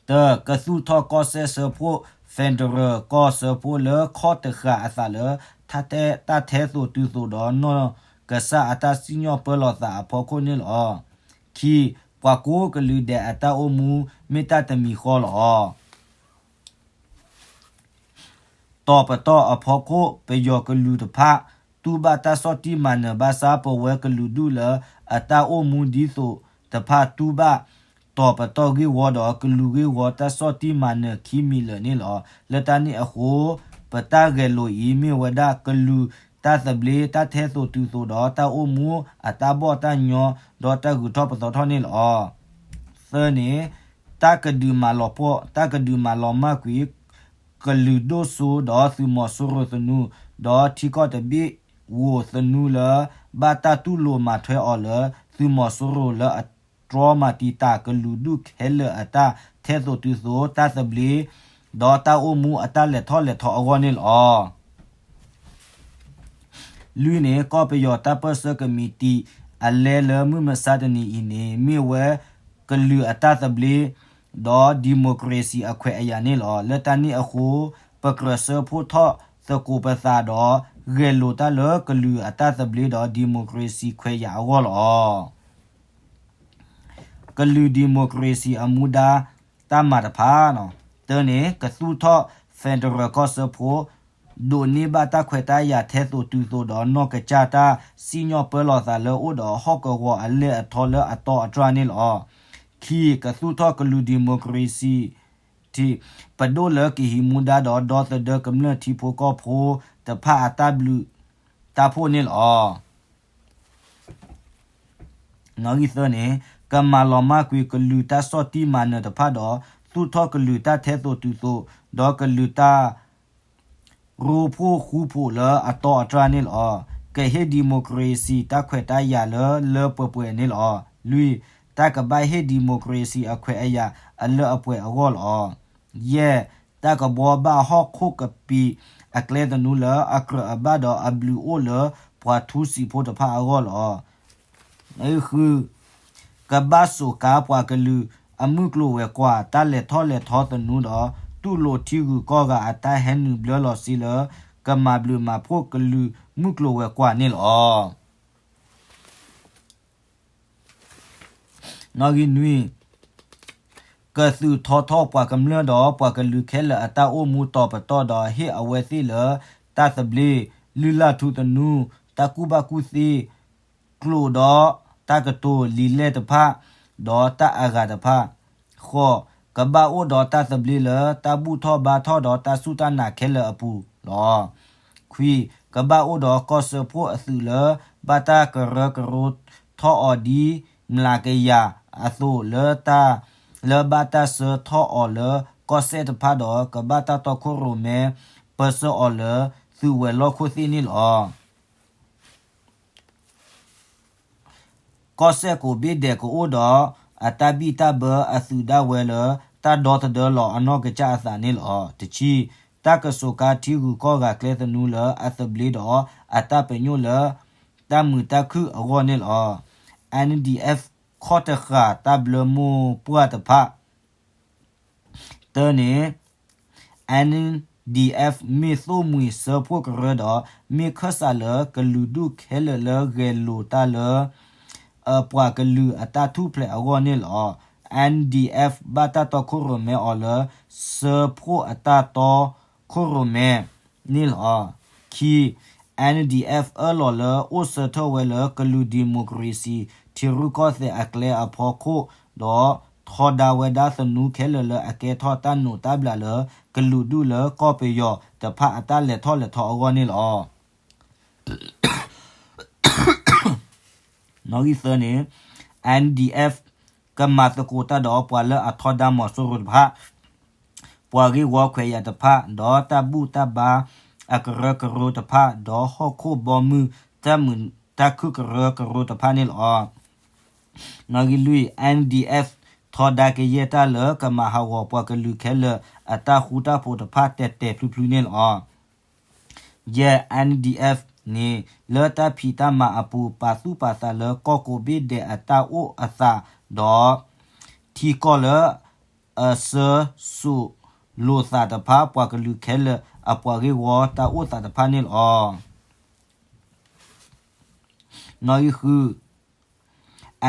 တၢ ကသူၣ်ထီၣ်ကီၢ်စဲၣ်စၢဖှိၣ် federal ကီၢ်စၢဖှိၣ်လၢခီၣ်တဃာ်အသးလၢ တၢ်တဲတၢ်ထဲသိးတုၤသိးဒီးနီၢ်ကစၢ်အတၢ်စံၣ်ညီၣ်ပၢလီၤသးအဖီခိၣ်န့ၣ်လီၤ. ခံ ပှၤကိးကလုာ်ဒဲးအတၢ်အိၣ်မူမ့ၢ်တၢ်တမံၤဃီလီၤ. တီၤပတီၢ်အဖီခိၣ် ပယီၤကလုာ်တဖၣ် တူၢ်ဘၣ်တၢ်ဆီၣ်တံၢ်မၤနၢၤဘၣ်ဆၣ် ပဝဲကလုာ်ဒူၣ်လၢအတၢ်အိၣ်မူဒ်သိးတဖၣ်တူၢ်ဘၣ် တီၤပတီၢ်ဂ့ၢ်ဝီဒီးကလုာ်ဂ့ၢ်ဝီတၢ်ဆီၣ်တံၢ်မၤနၢၤခံမံၤလၢာ်န့ၣ်လီၤ. လၢတၢ်န့ၣ်အဃိ ပတၢ်ဂဲၤလိာ်အံၤမ့ၢ်ဝဲဒၣ်ကလုာ်တၢ်သဘျ့ တၢ်ထဲသိးတုၤသိးဒီးတၢ်အိၣ်မူအတၢ်ဘီၣ်တၢ်ညီ ဒီးတၢ်ဂုၤထီၣ်ပသီထီၣ်န့ၣ်လီၤ. သၢန့ၣ် တၢ်ကဒုးမၤလီၤပှီၢ် တၢ်ကဒုးမၤလီၤမၢ်ကွံာ် ကလုာ်ဒိၣ်စိဒီးသုးမီၤစိရိၤသနူ ဒီးထံကီၢ်တဘ့ၣ်ဧိၤသနူလၢ ဘၣ်တၢ်တူၢ်လိာ်မၤထွဲအီၤလၢ သုးမီၤစိရိၤလၢအတြီမၤတံာ်တာ်ကလုာ်ဒူၣ်ခဲလၢာ်အတၢ်ထဲသိးတုၤသိး တၢ်သဘျ့ ဒီးတၢ်အိၣ်မူအတၢ်လဲၤထီၣ်လဲၤထီအဂီၢ်န့ၣ်လီၤ. လွံၢ်န့ၣ် ကီၢ်ပယီၤတၢ်ပၢၢ်ဆၢကမံးတံာ် အလဲလၢမုၢ်မဆါတနံၤအံၤန့ၣ် မ့ၢ်ဝဲကလုာ်အတၢ်သဘျ့ ဒီး democracy အခွဲးအယာ်န့ၣ်လီၤ. လၢတၢ်န့ၣ်အဃိ ပကြၢးဆၢဖှိၣ်ထီၣ်သကိးပသးဒီး ဂဲၤလိာ်တၢ်လၢကလုာ်အတၢ်သဘျ့ဒီး democracy ခွဲးယာ်အဂီၢ်လီၤ. ကလုာ် democracy အမူဒါတၢ်မၤတဖၣ် တၢန့ၣ် ကသူၣ်ထီၣ် federal ကီၢ်စၢဖှိၣ် ဒိးန့ၢ်ဘၣ်တၢ်ခွဲးတၢ်ယာ်ထဲသိးတုၤသိးဒီး နီၢ်ကစၢ်တၢ်စံၣ်ညီၣ်ပၢလီၤသးလၢအိၣ်ဒီးဟီၣ်ကဝီၤအလဲၢ်အထီလၢအတီအတြၢ်န့ၣ်လီၤ. ခံ ကသူၣ်ထီၣ်ကလုာ် democracy ထံ ပဒိၣ်လၢကဟံးမူဒါဒီး ဒီသဒၢကမျၢၢ်ထံဖိကီၢ်ဖိတဖၣ်အတၢ်ဘျုးတၢ်ဖှိၣ်န့ၣ်လီၤ. သၢန့ၣ် ကမၤလီၤမၢ်ကွံာ်ကလုာ်တၢ်ဆီၣ်တံၢ်မၤနၢၤတဖၣ်ဒီး သူၣ်ထီၣ်ကလုာ်တၢ်ထဲသိးတုၤသိး ဒီးကလုာ်တၢ် ရိဖှိၣ်ဃူဖိးလၢအတီအတြၢ်န့ၣ်လီၤ. ကဟ့ၣ် democracy တၢ်ခွဲးတၢ်ယာ်လၢလၢပှဲၤပှဲၤန့ၣ်လီၤ. လွံၢ် တၢ်ကဘၣ်ဟ့ၣ် democracy အခွဲးအယာ်အလၢအပှဲၤအဂီၢ်လီၤ. ယဲၢ် တၢ်ကဘှီဘၣ်ဟီၣ်ခိၣ်ကပံာ်အကျဲသနူလၢအကြၢးအဘၣ်ဒီးအဘျုးအိၣ်လၢပှၤထူစံာ်ဖိတဖၣ်အဂီၢ်လီၤ. ဃု ကဘၣ်စိာ်ကါပှၤကလုာ်အမုၢ်ကျိၤဝဲၤကွာ် တၢ်လဲၤထီၣ်လဲၤထီသနူဒီး တူၢ်လိာ်ထံဂုၤကီၢ်ဂၤအတၢ်ဟဲနုာ်ဘျၢလီၤစ့လၢ ကမၤဘျုးမၤဖှိၣ်ကလုာ်မုၢ်ကျိၤဝဲၤကွာ်န့ၣ်လီၤ. နွံ ကသုးထီထီၣ်ပှၤကမျၢၢ်ဒီးပှၤကလုာ်ခဲလၢာ်အတၢ်အိၣ်မူတီၤပတီၢ်ဒီးဟ့ၣ်အဝဲသ့ၣ်လၢ တၢ်သဘျ့, လုၢ်လၢ်ထူသနူ, တၢ်ကူၣ်ဘၣ်ကူၣ်သ့, ကျိာ်ဒီးတၢ်ကတိၤလံာ်လဲၢ်တဖၣ်, ဒီးတၢ်အဂၤတဖၣ်. ဃိး, ကဘၣ်အိၣ်ဒီးတၢ်သဘျ့လၢတၢ်ဘူၣ်ထီၣ်ဘါထီၣ်ဒီးတၢ်စူၢ်တၢ်နာ်ခဲလၢာ်အပူၤလီၤ. ခွံ, ကဘၣ်အိၣ်ဒီးကီၢ်စၢဖှိၣ်အသုးလၢ ဘၣ်တၢ်ကရၢကရိထီၣ်အီၤဒ်မျးကယၤအသိးလၢတၢ် လၢဘၣ်တၢ်ဆှၢထီၣ်အီၤလၢကီၢ်စဲၣ်တဖၣ်ဒီး ကဘၣ်တၢ်တီခိၣ်ရိၣ်မဲပၢဆှၢအီၤလၢသုးဝဲၤလီၢ်ခိၣ်သ့ၣ်န့ၣ်လီၤ. ကီၢ်စဲၣ်ကိးဘ့ၣ်ဒဲးကအိၣ်ဒီးအတၢ်ဘံၣ်တၢ်ဘၢအသုးဒၣ်ဝဲလၢ တၢ်ဒီသဒၢလီၤအနီၢ်ကစၢ်အသးန့ၣ်လီၤ. တဆံ, တၢ်ကစိာ်ကါထံဂုၤကီၢ်ဂၤကျဲသနူလၢအသဘျ့ဒီးအတၢ်ပညိၣ်လၢတၢ်မုာ်တၢ်ခုၣ်အဂီၢ်န့ၣ်လီၤ. N D F ခီၣ်တဃာ်တၢ်ဘျၢမိၢ်ပှၢ်တဖၣ် တၢန့ၣ် N D F မ့ၢ်သိၣ်မှံၤစၢဖှိၣ်ကရၢဒီး မ့ၢ်ခၢၣ်စးလၢကလုာ်ဒူၣ်ခဲလၢာ်လၢဂဲၤလိာ်တၢ်လၢ အပှၤကလုာ်အတၢ်ထူၣ်ဖျဲးအဂီၢ်န့ၣ်လီၤ. N D F ဘၣ်တၢ်တီခိၣ်ရိၣ်မဲအီၤလၢ စၢဖှိၣ်အတၢ်တီခိၣ်ရိၣ်မဲ န့ၣ်လီၤ. ခံ, N D F အၢၣ်လီၤလၢအိၣ်ဆၢထၢၣ်ဝဲလၢကလုာ်ဒံၣ်မိၣ်ခြ့ၣ်စံၣ် ထံရူၢ်ကီၢ်သဲးအကျဲအဖီခိၣ်ဒီး ထီဒါဝဲဒၣ်သနူခဲလၢာ်လၢအကဲထီၣ်တၢ်နိးတၢ်ဘျးလၢ ကလုာ်ဒူၣ်လၢကီၢ်ပယီၤတဖၣ်အတၢ်လဲၤထီၣ်လဲၤထီအဂီၢ်န့ၣ်လီၤ. သၢန့ၣ် N D F ကမၤသကိးတၢ်ဒီးပှၤလၢအထီဒါမီၤစိရိၤတဖၣ်, ပှၤဂ့ၢ်ဝီခွဲးယာ်တဖၣ်, ဒီးတၢ်ဘူၣ်တၢ်ဘါအကရၢကရိတဖၣ်, ဒီးဟီၣ်ခိၣ်ဘီမုၢ်တၢ်မုာ်တၢ်ခုၣ်ကရၢကရိတဖၣ်န့ၣ်လီၤ. နီၣ်ဂံၢ်လွံၢ်, N D F ထီဒါကယဲၢ်တၢ်လၢကမၤဟးဂီၤပှၤကလုာ်ခဲလၢာ်အတၢ်ဃူတၢ်ဖိးတဖၣ်တဲာ်တဲာ်ဖျုးဖျုးန့ၣ်လီၤ. ယဲၢ် N D F န့ၣ် လၢတၢ်ဖံးတၢ်မၤအပူၤ ပာ်သူၣ်ပာ်သးလၢကီၢ်ကိးဘ့ၣ်ဒဲးအတၢ်အိၣ်အသး ဒီး ထံကီၢ်လၢအစၢၤစိးလိာ်သးတဖၣ် ပှၤကလုာ်ခဲလၢာ်အပှၤဂ့ၢ်ဝီတၢ်အိၣ်သးတဖၣ်န့ၣ်လီၤ. နီၣ်ဂံၢ်ဃု,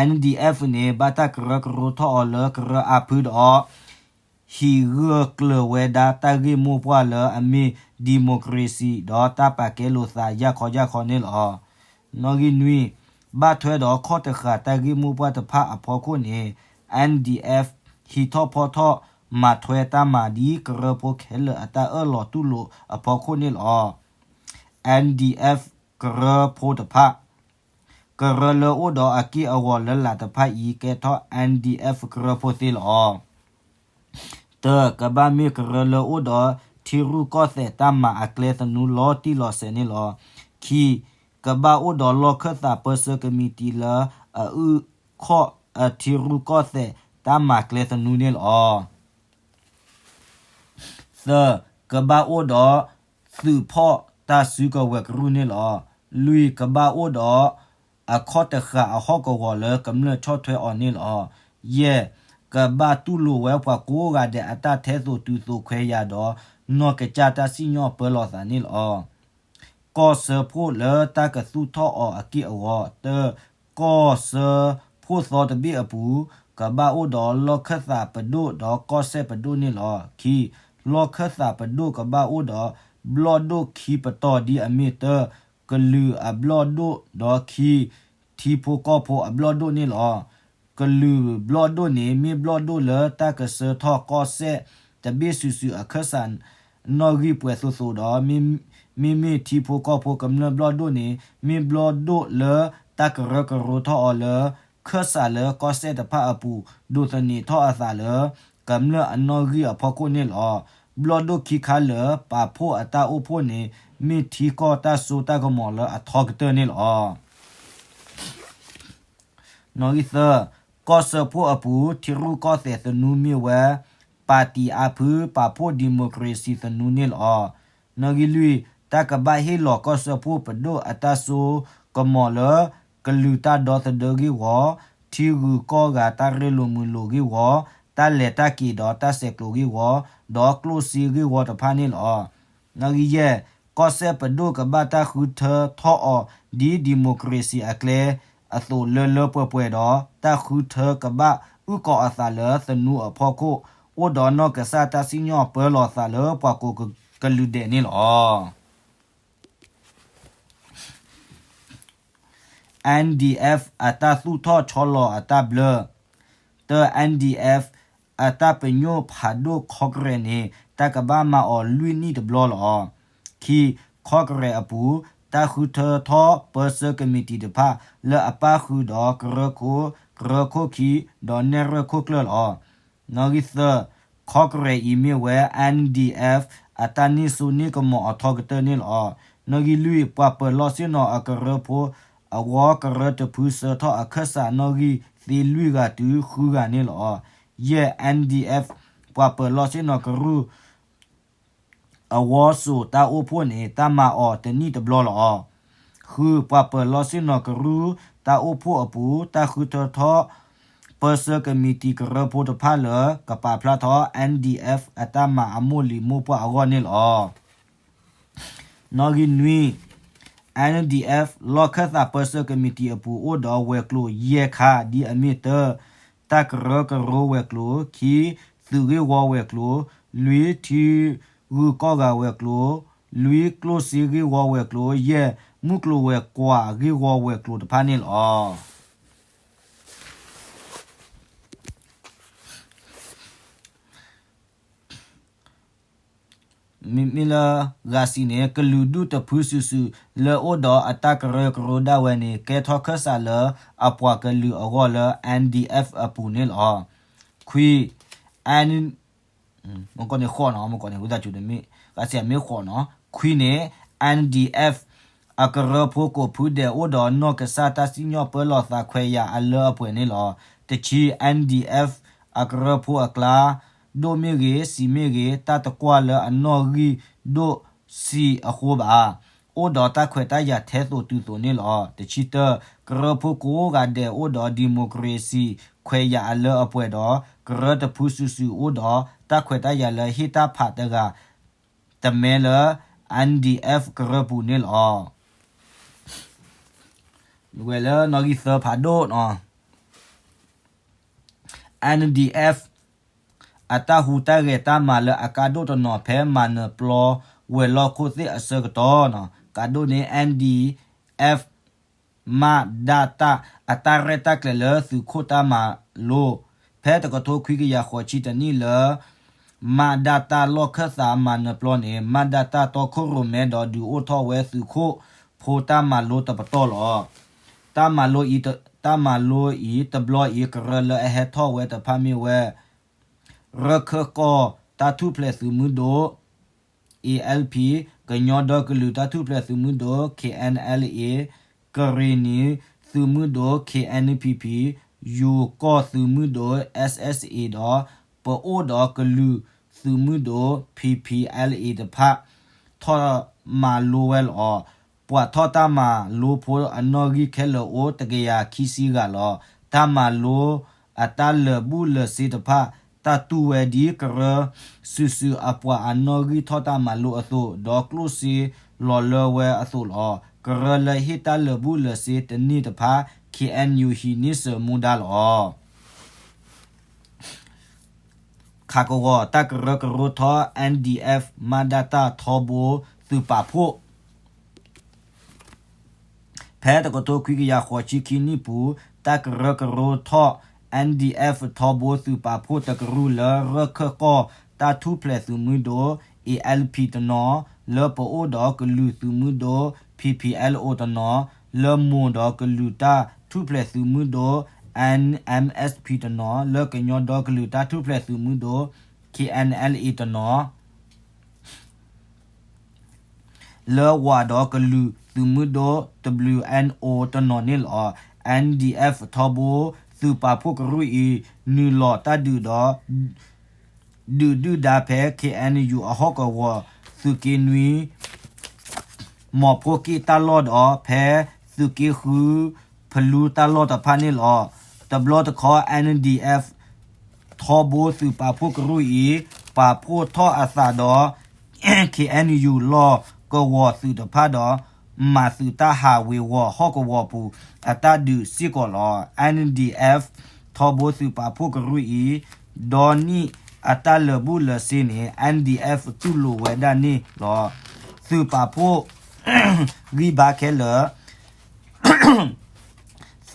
N D F န့ၣ် ဘၣ်တၢ်ကရၢကရိထီၣ်အီၤလၢကရၢအါဖုဒီး ဟံးဂၢၢ်ကျၢၤဝဲဒၣ်တၢ်ဂ့ၢ်မိၢ်ပှၢ်လၢအမ့ၢ် democracy ဒီးတၢ်ပာ်ကဲလိာ်သးယၢ်ခီယၢ်ခီန့ၣ်လီၤ. နီၣ်ဂံၢ်နွံ, ဘၣ်ထွဲဒီးခီၣ်တဃာ်တၢ်ဂ့ၢ်မိၢ်ပှၢ်တဖၣ်အဖီခိၣ်န့ၣ် N D F ဟံးထီၣ်ဖီထီၣ်မၤထွဲတၢ်မၤဒ်ကရၢဖိခဲလၢာ်အတၢ်အၢၣ်လီၤတူၢ်လိာ်အဖီခိၣ်န့ၣ်လီၤ. N D F ကရၢဖိတဖၣ်, ကရၢလၢအိၣ်ဒီးအက့ၢ်အဂီၤလၢလာ်တဖၣ်အံၤ ကဲထီၣ် N D F ကရၢဖိသ့လီၤ. တၢ, ကဘၣ်မ့ၢ်ကရၢလၢအိၣ်ဒီးထံရူၢ်ကီၢ်သဲးတၢ်မၤအကျဲသနူလီၤတံၢ်လီၤဆဲးန့ၣ်လီၤ. ခံ, ကဘၣ်အိၣ်ဒီးလီၢ်ခၢၣ်သးပၢဆှၢကမံးတံာ်လၢအအုၣ်ခီၣ် ထံရူၢ်ကီၢ်သဲးတၢ်မၤကျဲသနူန့ၣ်လီၤ. သၢ, ကဘၣ်အိၣ်ဒီးသုးဖီၣ်တၢ်စုကဝဲၤကရူၢ်န့ၣ်လီၤ. လွံၢ်, ကဘၣ်အိၣ်ဒီးအခီၣ်တဃာ်အဟီၣ်ကဝီၤလၢကမျၢၢ်ဆီၣ်ထွဲအီၤန့ၣ်လီၤ. ယဲၢ်, ကဘၣ်တူၢ်လိာ်ဝဲပှၤကိးဂၤဒဲးအတၢ်ထဲသိးတုၤသိးခွဲးယာ်ဒီး နီၢ်ကစၢ်တၢ်စံၣ်ညီၣ်ပၢလီၤသးန့ၣ်လီၤ. ကီၢ်စၢဖှိၣ်လၢတၢ်ကသူၣ်ထီၣ်အီၤအက့ၢ်အဂီၤ, တၢ, ကီၢ်စၢဖှိၣ်သီတဘ့ၣ်အပူၤ, ကဘၣ်အိၣ်ဒီးလီၢ်ခၢၣ်သးပဒိၣ်ဒီးကီၢ်စဲၣ်ပဒိၣ်န့ၣ်လီၤ. ခံ, လီၢ်ခၢၣ်သးပဒိၣ်ကဘၣ်အိၣ်ဒီးဘျီၣ်ဒိၣ်ခံပတီၢ်ဒ်အမ့ၢ်တၢ, ကလုာ်အဘျီၣ်ဒိၣ်ဒီးခံ, ထံဖိကီၢ်ဖိအဘျီၣ်ဒိၣ်န့ၣ်လီၤ. ကလုာ်ဘျီၣ်ဒိၣ်န့ၣ် မ့ၢ်ဘျီၣ်ဒိၣ်လၢတၢ်ကစၢထီၣ်ကီၢ်စဲၣ်တဘ့ၣ်စုာ်စုာ်အခၢၣ်စးနီၣ်ဂံၢ်ပှဲၤသိးသိးဒီး မ့မ့ၢ်ထံဖိကီၢ်ဖိကမျၢၢ်ဘျီၣ်ဒိၣ်န့ၣ် မ့ၢ်ဘျီၣ်ဒိၣ်လၢတၢ်ကရၢကရိထီၣ်အီၤလၢ ခၢၣ်စးလၢကီၢ်စဲၣ်တဖၣ်အပူၤ ဒိးသန့ၤထီၣ်အသးလၢ ကမျၢၢ်အနီၣ်ဂံၢ်အဖီခိၣ်န့ၣ်လီၤ. ဘျီၣ်ဒိၣ်ခံခါလၢာ် ပာ်ဖှိၣ်အတၢ်အိၣ်ဖှိၣ်န့ၣ် မ့ၢ်ထံကီၢ်တၢ်စိတၢ်ကမီၤလၢအထီကတၢၢ်န့ၣ်လီၤ. နီၣ်ဂံၢ်သၢ, ကီၢ်စၢဖှိၣ်အပူၤ ထံရူၢ်ကီၢ်သဲးသနူမ့ၢ်ဝဲ ပၣ်တံၣ်အါဖု ပာ်ဖှိၣ်ဒံၣ်မိၣ်ခြ့ၣ်စံၣ်သနူန့ၣ်လီၤ. နီၣ်ဂံၢ်လွံၢ်, တၢ်ကဘၣ်ဟ့ၣ်လီၤကီၢ်စၢဖှိၣ်ပဒိၣ်အတၢ်စိကမီၤလၢ ကလုာ်တၢ်ဒီသဒၢဂ့ၢ်ဝီ, ထံဂုၤကီၢ်ဂၤတၢ်ရ့လိာ်မုာ်လိာ်ဂ့ၢ်ဝီ, တၢ်လဲၤတၢ်က့ၤဒီးတၢ်ဆဲးကျိးဂ့ၢ်ဝီ, ဒီးကျိၣ်စ့ဂ့ၢ်ဝီတဖၣ်န့ၣ်လီၤ. နီၣ်ဂံၢ်ယဲၢ်, ကီၢ်စဲၣ်ပဒိၣ်ကဘၣ်တၢ်ဃုထၢထီၣ်အီၤဒ်ဒံၣ်မိၣ်ခြ့ၣ်စံၣ်အကျဲအသိးလၢလၢပှဲၤပှဲၤဒီး တၢ်ဃုထၢကဘၣ်အုၣ်ကီၤအသးလၢသနူအဖီခိၣ်, အိၣ်ဒီးနီၢ်ကစၢ်တၢ်စံၣ်ညီၣ်ပၢလီၤသးလၢပှၤကိးကလုာ်ဒဲးန့ၣ်လီၤ. N D F အတၢ်သူၣ်ထီၣ်ဆီလီၤအတၢ်ဘျၢ. တၢ, N D F အတၢ်ပညိၣ်ဖးဒိၣ်ခီကရဲးန့ၣ် တၢ်ကဘၣ်မၤအီၤလွံၢ်နံၣ်တဘျီလီၤ. ခံ, ခီကရဲးအပူၤ တၢ်ဃုထၢထီၣ်ပၢဆှၢကမံးတံာ်တဖၣ် လၢအပၣ်ဃုာ်ဒီးကရၢခိ, ကရၢခိၣ်ခံ, ဒီးနဲၣ်ရွဲၣ်ခိၣ်ကျၢၢ်လီၤ. နီၣ်ဂံၢ်သၢ, ခီကရဲးအံၤမ့ၢ်ဝဲ N D F အတၢ်န့ၢ်စိန့ၢ်ကမီၤအထီကတၢၢ်န့ၣ်လီၤ. နီၣ်ဂံၢ်လွံၢ်, ပှၤပၢၤလီၢ်ဆ့ၣ်နီၤအကရၢဖိအဂီၢ် ကရၢတဖုစၢထီၣ်အခၢၣ်စးနီၣ်ဂံၢ်သ့လွံၢ်ဂၤတုၤဃုဂၤန့ၣ်လီၤ. ယဲၢ်, N D F ပှၤပၢၤလီၢ်ဆ့ၣ်နီၤကရူၢ် အဝီစိာ်တၢ်အိၣ်ဖှိၣ်န့ၣ် တၢ်မၤအီၤတနံၣ်တဘျီလီၤ. ဃု, ပှၤပၢၤလီၢ်ဆ့ၣ်နီၤကရူၢ်တၢ်အိၣ်ဖှိၣ်အပူၤ တၢ်ဃုထၢထီၣ် ပၢဆှၢကမံးတံာ်ကရၢဖိတဖၣ်လၢ ကပာ်ဖျါထီၣ် N D F အတၢ်မၤအမိၢ်လံၤမိၢ်ပှၢ်အဂီၢ်န့ၣ်လီၤ. နီၣ်ဂံၢ်နွံ, N D F လီၢ်ခၢၣ်သးပၢဆှၢကမံးတံာ်အပူၤ အိၣ်ဒီးဝဲၤကျိၤယဲၢ်ခါ ဒ်အမ့ၢ်တၢ, တၢ်ကရၢကရိဝဲၤကျိၤ, ခံ, သုးဂ့ၢ်ဝီဝဲၤကျိၤ, လွံၢ်, ထံဂုၤကီၢ်ဂၤဝဲၤကျိၤ, လွံၢ်, ကျိၣ်စ့ဂ့ၢ်ဝီဝဲၤကျိၤ, ယဲၢ်, မုၢ်ကျိၤဝဲၤကွာ်ဂ့ၢ်ဝီဝဲၤကျိၤတဖၣ်န့ၣ်လီၤ. နီၣ်ဂံၢ် မ့မ့ၢ်လၢ ဂၤစံးန့ၣ် ကလုာ်ဒူၣ်တဖုစုာ်စုာ်လၢအိၣ်ဒီးအတၢ်ကရၢကရိဒၣ်ဝဲန့ၣ် ကဲထီၣ်ခၢၣ်စးလၢအပှၤကလုာ်အဂီၢ်လၢ N D F အပူၤန့ၣ်လီၤ. ခွံ N မ့ၢ်ကီန့ၣ်ဃိးနီၤ, မ့ၢ်ကီန့ၣ် ဝံသးစူၤတမ့ၢ် ဂၤစံးမ့ၢ်ဃိးနီၤ. ခွံန့ၣ် N D F အကရၢဖိကိးဖုဒဲးအိၣ်ဒီးနီၢ်ကစၢ်တၢ်စံၣ်ညီၣ်ပၢလီၤသးခွဲးယာ်အလၢအပှဲၤန့ၣ်လီၤ. တဆံ N D F အကရၢဖိအကျါ ဒိၣ်မ့ၢ်ဂ့ၤ စံးမ့ၢ်ဂ့ၤ တၢ်တကွၢ်လၢအနီၣ်ဂံၢ်ဒိၣ်ဆံးအဃိဘၣ်. အိၣ်ဒီးတၢ်ခွဲးတၢ်ယာ်ထဲသိးတုၤသိးန့ၣ်လီၤ. တဆံတၢ ကရၢဖိကိးဂၤဒဲးအိၣ်ဒီး democracy ခွဲးယာ်အလၢအပှဲၤဒီး ကရၢတဖုစုာ်စုာ်အိၣ်ဒီးတၢ်ခွဲးတၢ်ယာ်လၢဟ့ၣ်တၢ်ဖးတဂၤ တမဲလၢ N D F ကရၢပူၤန့ၣ်လီၤ. ဝဲလၢနီၣ်ဂံၢ်သၢဖးဒိၣ်နီၤ N D F အတၢ်ဟူးတၢ်ဂဲၤတၢ်မၤလၢအကါဒိၣ်တနီၤ ဖဲမၤနၢၤပျီဝဲၤလီၢ်ခိၣ်သ့ၣ်အဆၢကတီၢ်နီၤ ကါဒိၣ်န့ၣ် N D F မးဒၣ်တၢ် အတၢ်ရဲၣ်တၢ်ကျဲၤလၢသုးခိၣ်တၢ်မၤလိ ဖဲတကထိခွံကယၤဃိးဆံတနံၣ်လၢ မးဒၣ်တၢ်လီၢ်ခၢၣ်သးမၤနၢၤပျီန့ၣ် မးဒၣ်တၢ်တီခိၣ်ရိၣ်မဲဒီးဒုးအိၣ်ထီၣ်ဝဲသုးခိၣ် ဖိတၢ်မၤလိတပတီၢ်လီၤ. တၢ်မၤလိအံၤ တၢ်မၤလိအံၤတဘျီအံၤ ကရၢလၢအဟဲထီၣ်ဝဲတဖၣ်မ့ၢ်ဝဲ ရခၢၣ်ကီၢ်တၢ်ထူၣ်ဖျဲးသုးမုၢ်ဒိၣ် A L P, ကညီဒီကလုာ်တၢ်ထူၣ်ဖျဲးသုးမုၢ်ဒိၣ် K N L A, ကရ့ၣ်နံၤသုးမုၢ်ဒိၣ် K N P P, ယိၤကီၢ်သုးမုၢ်ဒိၣ် S S A ဒီး ပအိၣ်ဒီးကလုာ်သုးမုၢ်ဒိၣ် P P L A တဖၣ် ထီၣ်မၤလိဝဲလီၤ. ပှၤထီၣ်တၢ်မၤလိဖိအနီၣ်ဂံၢ်ခဲလၢာ်အိၣ်တကယၤခံဆံဂၤလီၤ. တၢ်မၤလိအတၢ်လၢာ်ဘူၣ်လၢာ်စ့တဖၣ် တၢ်တူၢ်ဝဲဒ်ကရၢစုာ်စုာ်အပှၤအနီၣ်ဂံၢ်ထီၣ်တၢ်မၤလိအသိး ဒီးကျိၣ်စ့လီၤလၢဝဲအသိးလီၤ. ကရၢလၢဟ့ၣ်တၢ်လၢာ်ဘူၣ်လၢာ်စ့တန့ၢ်တဖၣ် K N U ဟံးန့ၢ်စၢၤမူဒါလီၤ. ခးကဝီၤ တၢ်ကရၢကရိထီၣ် N D F မးဒၣ်တၢ်ထီဘိသုးပာ်ဖှိၣ် ဖဲတကထိခွံကယၤဃိးဆံခံနံၣ်ပူၤ တၢ်ကရၢကရိထီၣ် N D F ထီဘိသုးပာ်ဖှိၣ်တကရူၢ်လၢရခၢၣ်ကီၢ်တၢ်ထူၣ်ဖျဲးသုးမုၢ်ဒိၣ် A L P တနီၤ, လၢပအိၣ်ဒီးကလုာ်သုးမုၢ်ဒိၣ် P P L O တနီၤ, လၢမိၢ်ဒီးကလုာ်တၢ်ထူၣ်ဖျဲးသုးမုၢ်ဒိၣ် N M S P တနီၤ, လၢကညီဒီကလုာ်တၢ်ထူၣ်ဖျဲးသုးမုၢ်ဒိၣ် K N L A တနီၤ လၢဝၤဒီးကလုာ်သုးမုၢ်ဒိၣ် W N O တနီၤန့ၣ်လီၤ. N D F ထီဘိသုးပာ်ဖှိၣ်ကရူၢ်အံၤ နုာ်လီၤတၢ်ဒုးဒီး ဒုးဒုၣ်ဒါဖဲ K N U အဟီၣ်ကဝီၤ သုးက့နွံ မီၤဖိက့ၣ်တၢ်လီၢ်ဒီး ဖဲသုးက့ဃုဖလူတၢ်လီၢ်တဖၣ်န့ၣ်လီၤ. တဘျီတခီ N D F ထီဘိသုးပာ်ဖှိၣ်ကရူၢ်အံၤ ပာ်ဖှိၣ်ထီၣ်အသးဒီး K N U လီၢ်ကဝီၤသုးတဖၣ်ဒီး မၤသုးတၢ်ဟးဝ့ၤဝီၤဟီၣ်ကဝီၤပူၤ အတၢ်ဒုးစ့ၢ်ကီးလီၤ. N D F ထီဘိသုးပာ်ဖှိၣ်ကရူၢ်အံၤ ဒီနံၣ်အတၢ်လၢာ်ဘူၣ်လၢာ်စ့န့ၣ် N D F တူၢ်လိာ်ဝဲဒၣ်န့ၣ်လီၤ. သုးပာ်ဖှိၣ် ဂံၢ်ဘါခဲလၢာ်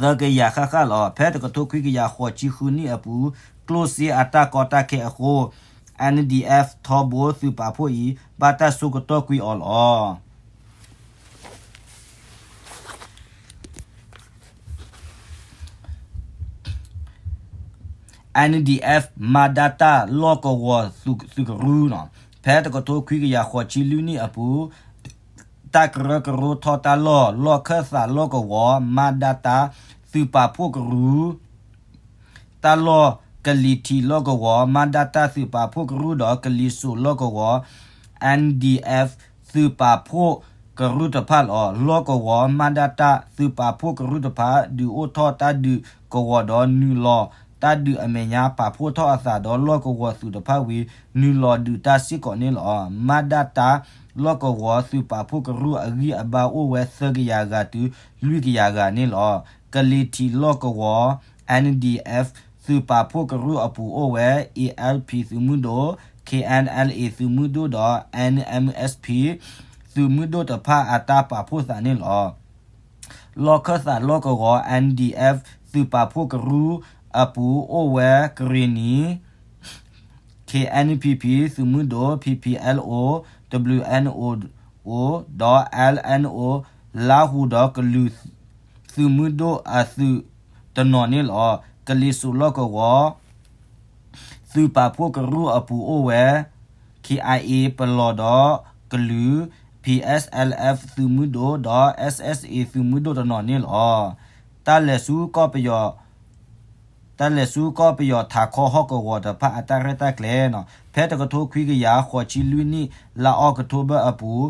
သၢကယၤဃၣ်ဃၣ်လီၤ. ဖဲတကထိခွံကယၤဃိးဆံဃုနံၣ်အပူၤ ကျိၣ်စ့အတၢ်ကီတၢ်ခဲအဃိ N D F ထီဘိသုးပာ်ဖှိၣ်အံၤ ဘၣ်တၢ်ဆိကတီၢ်ကွံာ်အီၤလီၤ. N D F မၤဒၣ်တၢ်လီၢ်ကဝီၤသုးကရူၢ်နီၤ, ဖဲတကထိခွံကယၤဃိးဆံလွံၢ်နံၣ်အပူၤ တၢ်ကရၢကရိထီၣ်တၢ်လီၢ် လီၢ်ခၢၣ်သးလီၢ်ကဝီၤ မၤဒၣ်တၢ်သုးပာ်ဖှိၣ်ကရူၢ် တၢ်လီၢ်ကလံၤထံးလီၢ်ကဝီၤ မၤဒၣ်တၢ်သုးပာ်ဖှိၣ်ကရူၢ်ဒီးကလံၤစိးလီၢ်ကဝီၤ N D F သုးပာ်ဖှိၣ်ကရူၢ်တဖၣ်လီၤ. လီၢ်ကဝီၤ မၤဒၣ်တၢ်သုးပာ်ဖှိၣ်ကရူၢ်တဖၣ် ဒုးအိၣ်ထီၣ်တၢ်ဒုးကဝီၤဒီးနုာ်လီၤတၢ်ဒုးအမဲာ်ညါ ပာ်ဖှိၣ်ထီၣ်အသးဒီးလီၢ်ကဝီၤသုးတဖၣ်ဝံၤ နုာ်လီၤဒုးတၢ်စ့ၢ်ကီးန့ၣ်လီၤ. မၤဒၣ်တၢ်လီၢ်ကဝီၤသုးပာ်ဖှိၣ်ကရူၢ်အဂံၢ်အဘါအိၣ်ဝဲသၢကယၤဂၤတုၤလွံၢ်ကယၤဂၤန့ၣ်လီၤ. ကလံၤထံးလီၢ်ကဝီၤ N D F သုးပာ်ဖှိၣ်ကရူၢ်အပူၤအိၣ်ဝဲ A L P သုးမုၢ်ဒိၣ်, K N L A သုးမုၢ်ဒိၣ်ဒီး N M S P သုးမုၢ်ဒိၣ်တဖၣ်အတၢ်ပာ်ဖှိၣ်သးန့ၣ်လီၤ. လီၢ်ခၢၣ်သးလီၢ်ကဝီၤ N D F သုးပာ်ဖှိၣ်ကရူၢ်အပူၤအိၣ်ဝဲ ကရ့ၣ်နံၤ K K N P P သုးမုၢ်ဒိၣ် P P L O W N O ဒီး L N O လါဟူဒီးကလုာ်သုးမုၢ်ဒိၣ်အသုးတနီၤန့ၣ်လီၤ. ကလံၤစိးလီၢ်ကဝီၤ သုးပာ်ဖှိၣ်ကရူၢ်အပူၤအိၣ်ဝဲ K I A ပလီၢ်ဒီးကလုာ်, P S L F သုးမုၢ်ဒိၣ်ဒီး S S A သုးမုၢ်ဒိၣ်တနီၤန့ၣ်လီၤ. တၢ်လဲၤဆူကီၢ်ပယီၤ တၢ်လဲၤဆူကီၢ်ပယီၤထးခီဟီၣ်ကဝီၤတဖၣ်အတၢ်ရဲၣ်တၢ်ကျဲၤနီၤ, ဖဲတကထိခွံကယၤဃိးဆံလွံၢ်နံၣ် လါအီးကထိဘၢၣ်အပူၤ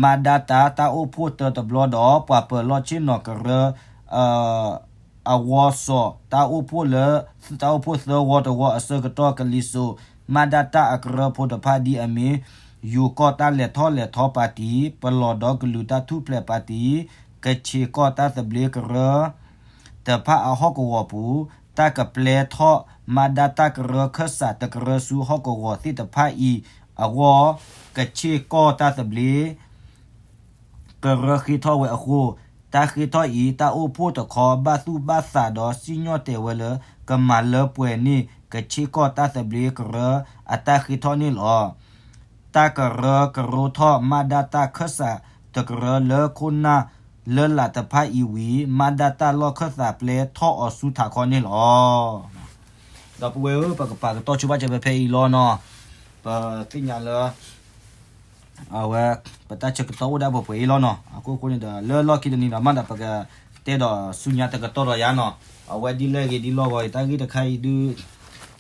မးဒၣ်တၢ်တၢ်အိၣ်ဖှိၣ်တၢတဘျီဒီး ပှၤပၢၤလီၢ်ဆ့ၣ်နီၤကရၢ အဝီစီၤ တၢ်အိၣ်ဖှိၣ်လၢ တၢ်အိၣ်ဖှိၣ်သၢဝီတဝီအဆၢကတီၢ် ကလံၤစိး မးဒၣ်တၢ်အကရၢဖိတဖၣ်ဒ်အမ့ၢ် ယိၤကီၢ်တၢ်လဲၤထီၣ်လဲၤထီပၣ်တံၣ်, ပလီၢ်ဒီးကလုာ်တၢ်ထူၣ်ဖျဲးပၣ်တံၣ်, ကခ့ၣ်ကီၢ်တၢ်သဘျ့ကရၢ တဖၣ်အဟီၣ်ကဝီၤပူၤ တၢ်ကပျဲထီၣ် မးဒၣ်တၢ်ကရၢခၢၣ်စးတကရၢဆူဟီၣ်ကဝီၤသ့ၣ်တဖၣ်အံၤအဂီၢ် ကခ့ၣ်ကီၢ်တၢ်သဘျ့ ကရၢဃ့ထီၣ်ဝဲအဃိ, တၢ်ဃ့ထီၣ်အံၤ တၢ်အိၣ်ဖှိၣ်တခီ ဘၣ်သူၣ်ဘၣ်သးဒီးစံၣ်ညီၣ်တဲာ်ဝဲလၢ ကမၤလၢပှဲၤန့ၢ် ကခ့ၣ်ကီၢ်တၢ်သဘျ့ကရၢအတၢ်ဃ့ထီၣ်န့ၣ်လီၤ. တၢ်ကရၢကရိထီၣ် မးဒၣ်တၢ်ခၢၣ်စးတကရၢလၢခိၣ်နၢ်လၢလာ်တဖၣ်အံၤဝံၤ မးဒၣ်တၢ်လီၢ်ခၢၣ်သးပျဲထီၣ်အီၤဆူထးခီန့ၣ်လီၤ. ဒီပုၢ်ဝဲၢ်ဧၢ, ပကပာ်ကတီၢ်ဆိဘၣ်စၢၤဖဲဖဲအံၤလီၤနီၤ. ပသ့ၣ်ညါလၢ အဝဲ ပတၢ်ဆၢကတီၢ်အိၣ်ဒၣ်ပှဲၤပှဲၤအံၤလီၤနီၤ. အခိၣ်ဃိန့ၣ်ဒီး လၢလီၢ်ခံတနံၤဒီး မ့ၢ်ဒီးပကတဲဒီးဆူညါတကတီၢ်ဒီးယၤနီၤ. အဝဲဒ်လဲၣ်ဂ့ၤဒ်လဲၣ်ဂ့ၤ တၢ်ဂ့ၢ်တခါအံၤဒုး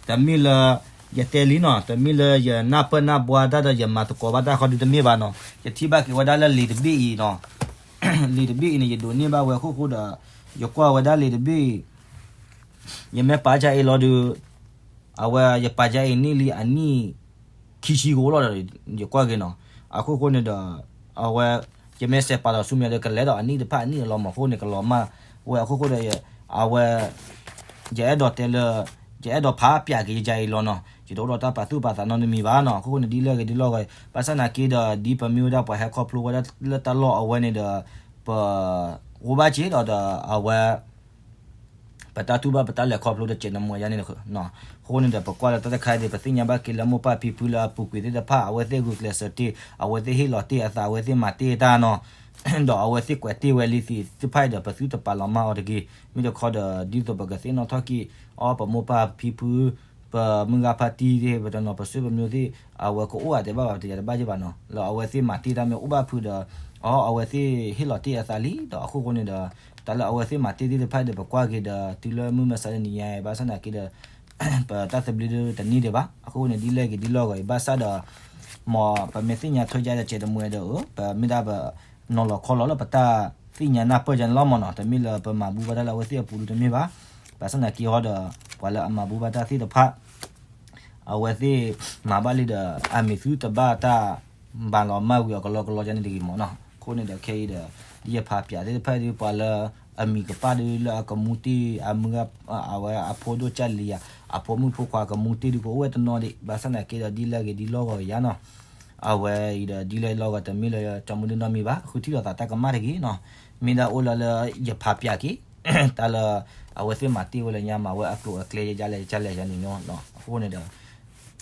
တမ့ၢ်လၢ ယတဲလံနီၤ, တမ့ၢ်လၢယနၢ်ပၢၢ်နၢ်ဘှါတၢ်ဒီးယမၤသကိးဘၣ်တၢ်ဃီဒုးတမ့ၢ်ဘၣ်နီၤ. ယထံၣ်ဘၣ်က့ၤဝဲဒၣ်လၢလံာ်တဘ့ၣ်အံၤနီၤ, လံာ်တဘ့ၣ်အံၤန့ၣ် ယဒိးန့ၢ်ဘၣ်ဝဲအခိၣ်ဃိဒီး ယကွၢ်ဝဲဒၣ်လံာ်တဘ့ၣ်အံၤ ယမ့ၢ်ပာ်ကအံၤလီၤဒုး အဝဲယပာ်ကအံၤန့ၢ်လံအနံၣ်ခံဆံကအိၣ်လီၤဒီး ယကွၢ်က့ၤနီၤ. အခိၣ်ဃိန့ၣ်ဒီး အဝဲ ယမ့ၢ်စဲးပာ်လီၤဆူမဲာ်ဒီး ကလဲၤဒီးအနံၣ်တဖၣ်အနံၣ်အလီၤမၢ်အဃိန့ၣ် ကလီၤမၢ်ဝဲအခိၣ်ဃိဒီး အဝဲ ယအဲၣ်ဒိးတဲလၢ ယအဲၣ်ဒိးဖးပၠးက့ၤယကအံၤလီၤနီၤ. ယတအိၣ်ဒီးတၢ်ပာ်သူၣ်ပာ်သးနီတမံၤဘၣ်နီၤ. အခိၣ်ဃိန့ၣ် ဒ်လဲၣ်ဂ့ၤဒ်လဲၣ်ဂ့ၤ ဘၣ်ဆၣ်သနာ်က့ဒီး ဒ်ပမ့ၢ်ဝဲဒၣ်ပှၤဟဲခီဖျိဝဲဒၣ်လၢတၢ်လီၢ်အဝဲန့ၣ်ဒီး ပ အိၣ်ဘၣ်က့ၤဒီးဒီးအဝဲ ပတၢ်တူၢ်ဘၣ်ပတၢ်လဲၤခီဖျိတစဲးတမှဲၤယါန့ၣ်. အဃိန့ၣ်ဒီး ပကွၢ်လၢတၢ်တခါအံၤဒီး ပသ့ၣ်ညါဘၣ်က့ၤလၢမိၢ်ပၢ်ဖံဖုလၢအပူၤကွံာ်သ့ၣ်တဖၣ် အဝဲသ့ၣ်ဂုာ်ကျဲးစၢးတ့ၢ်, အဝဲသ့ၣ်ဟ့ၣ်လီၤတ့ၢ်အသး, အဝဲသ့ၣ်မၤတ့ၢ်တၢ်နီၤ, ဒီးအဝဲသ့ၣ်ကွဲးတ့ၢ်ဝဲလံသ့ၣ်တဖၣ်အံၤဒီး ပသုတပာ်လီၤမၢ်အီၤတဂ့ၤ. မ့ၢ်တခီဒီး ဒ်သိးပကသ့ၣ်နီၣ်ထီၣ်က့ၤ အီ ပမိၢ်ပၢ်ဖံဖု ပမုၢ်ဂၤဖါတံၢ်သ့ၣ် ပတနီၤ ပဆွေပမျိုးသ့ၣ် အဝဲကအိၣ်ဂၤတဲဘၣ်ဘၣ် ပတယၤတဘၣ်ယ့ၢ်ဘၣ်နီၤ. လၢအဝဲသ့ၣ်မၤတ့ၢ်တၢ်မ့ၢ်အိၣ်ဘၣ်ဖုးဒီး အီ အဝဲသ့ၣ်ဟ့ၣ်လီၤတ့ၢ်အသးလံဒီး အခိၣ်ဃိန့ၣ်ဒီး တၢ်လၢအဝဲသ့ၣ်မၤတ့ၢ်သ့ၣ်တဖၣ်ဒီး ပကွၢ်က့ၤဒီး တုၤလၢမုၢ်မဆါတနံၤညါ ဘၣ်ဆၣ်သနာ်က့ဒီး ပတၢ်သဘျ့ဒုးတန့ၢ်ဒံးဘၣ်. အခိၣ်ဃိန့ၣ် ဒ်လဲၣ်ဂ့ၤဒ်လဲၣ်ဂ့ၤအံၤ ဘၣ်ဆၣ်ဒီး မ်ပမ့ၢ်သ့ၣ်ညါထွဲယါဒီး စဲးတမှဲၤဒီး ပမ့ၢ်ဒၣ်ပနီၤလီၤခီလီၤလၢပတၢ်သ့ၣ်ညါနၢ်ပၢၢ်ယါန့ၣ်လီၤမၢ်နီၤ. တမ့ၢ်လၢပမၤဘူၣ်ဘၣ်တၢ်လၢအဝဲသ့ၣ်အပူၤဒုးတမ့ၢ်ဘၣ်. ဘၣ်ဆၣ်သနာ်က့ဟီဒီး ပှၤလၢအမၤဘူၣ်ဘၣ်တၢ်သ့ၣ်တဖၣ် အဝဲသ့ၣ်မၤဘၣ်လံဒီး အမံၤသုတဘၣ်တၢ်ဘၣ်လီၤမၢ်ဝံၤအကလီကလီယါန့ၣ်တဂ့ၤမၢ်နီၤ. အဃိန့ၣ်ဒီး ခဲအံၤဒီး ဒ်ယဖးပၠးသ့ၣ်တဖၣ်ဒီး ပှၤလၢအမံၤကပၣ်ဒုးလၢအကမူတ့ၢ် အမုၢ် အဝဲအဖိဒိၣ်ကၢ်လံၤယၤ အဖိမုၣ်ဖိခွါကမူတ့ၢ်ဒုးကအိၣ်ဝဲတနီၤဒံး. ဘၣ်ဆၣ်သနာ်က့ဒီး ဒ်လဲၣ်ဂ့ၤဒ်လဲၣ်ဂ့ၤယါနီၤ. အဝဲအံၤဒီး ဒ်လဲၣ်ဂ့ၤဒ်လဲၣ်ဂ့ၤ တမ့ၢ်လၢကၠီမုၢ်ဒုၣ်နီတမံၤဘၣ်. ဃုထံၣ်လိာ်သးတၢ်ကမၣ်တဂ့ၤနီၤ. မ့ၢ်ဒၣ်အိၣ်လၢလၢယဖးပၠးက့ၤ တၢ်လၢ အဝဲသ့ၣ်မၤတ့ၢ်ဝဲလၢညါ မၤဝဲအကျိၤအကျဲယါလဲၣ်ယါလဲၣ်ယါန့ၣ်နီၤ. အဃိန့ၣ်ဒီး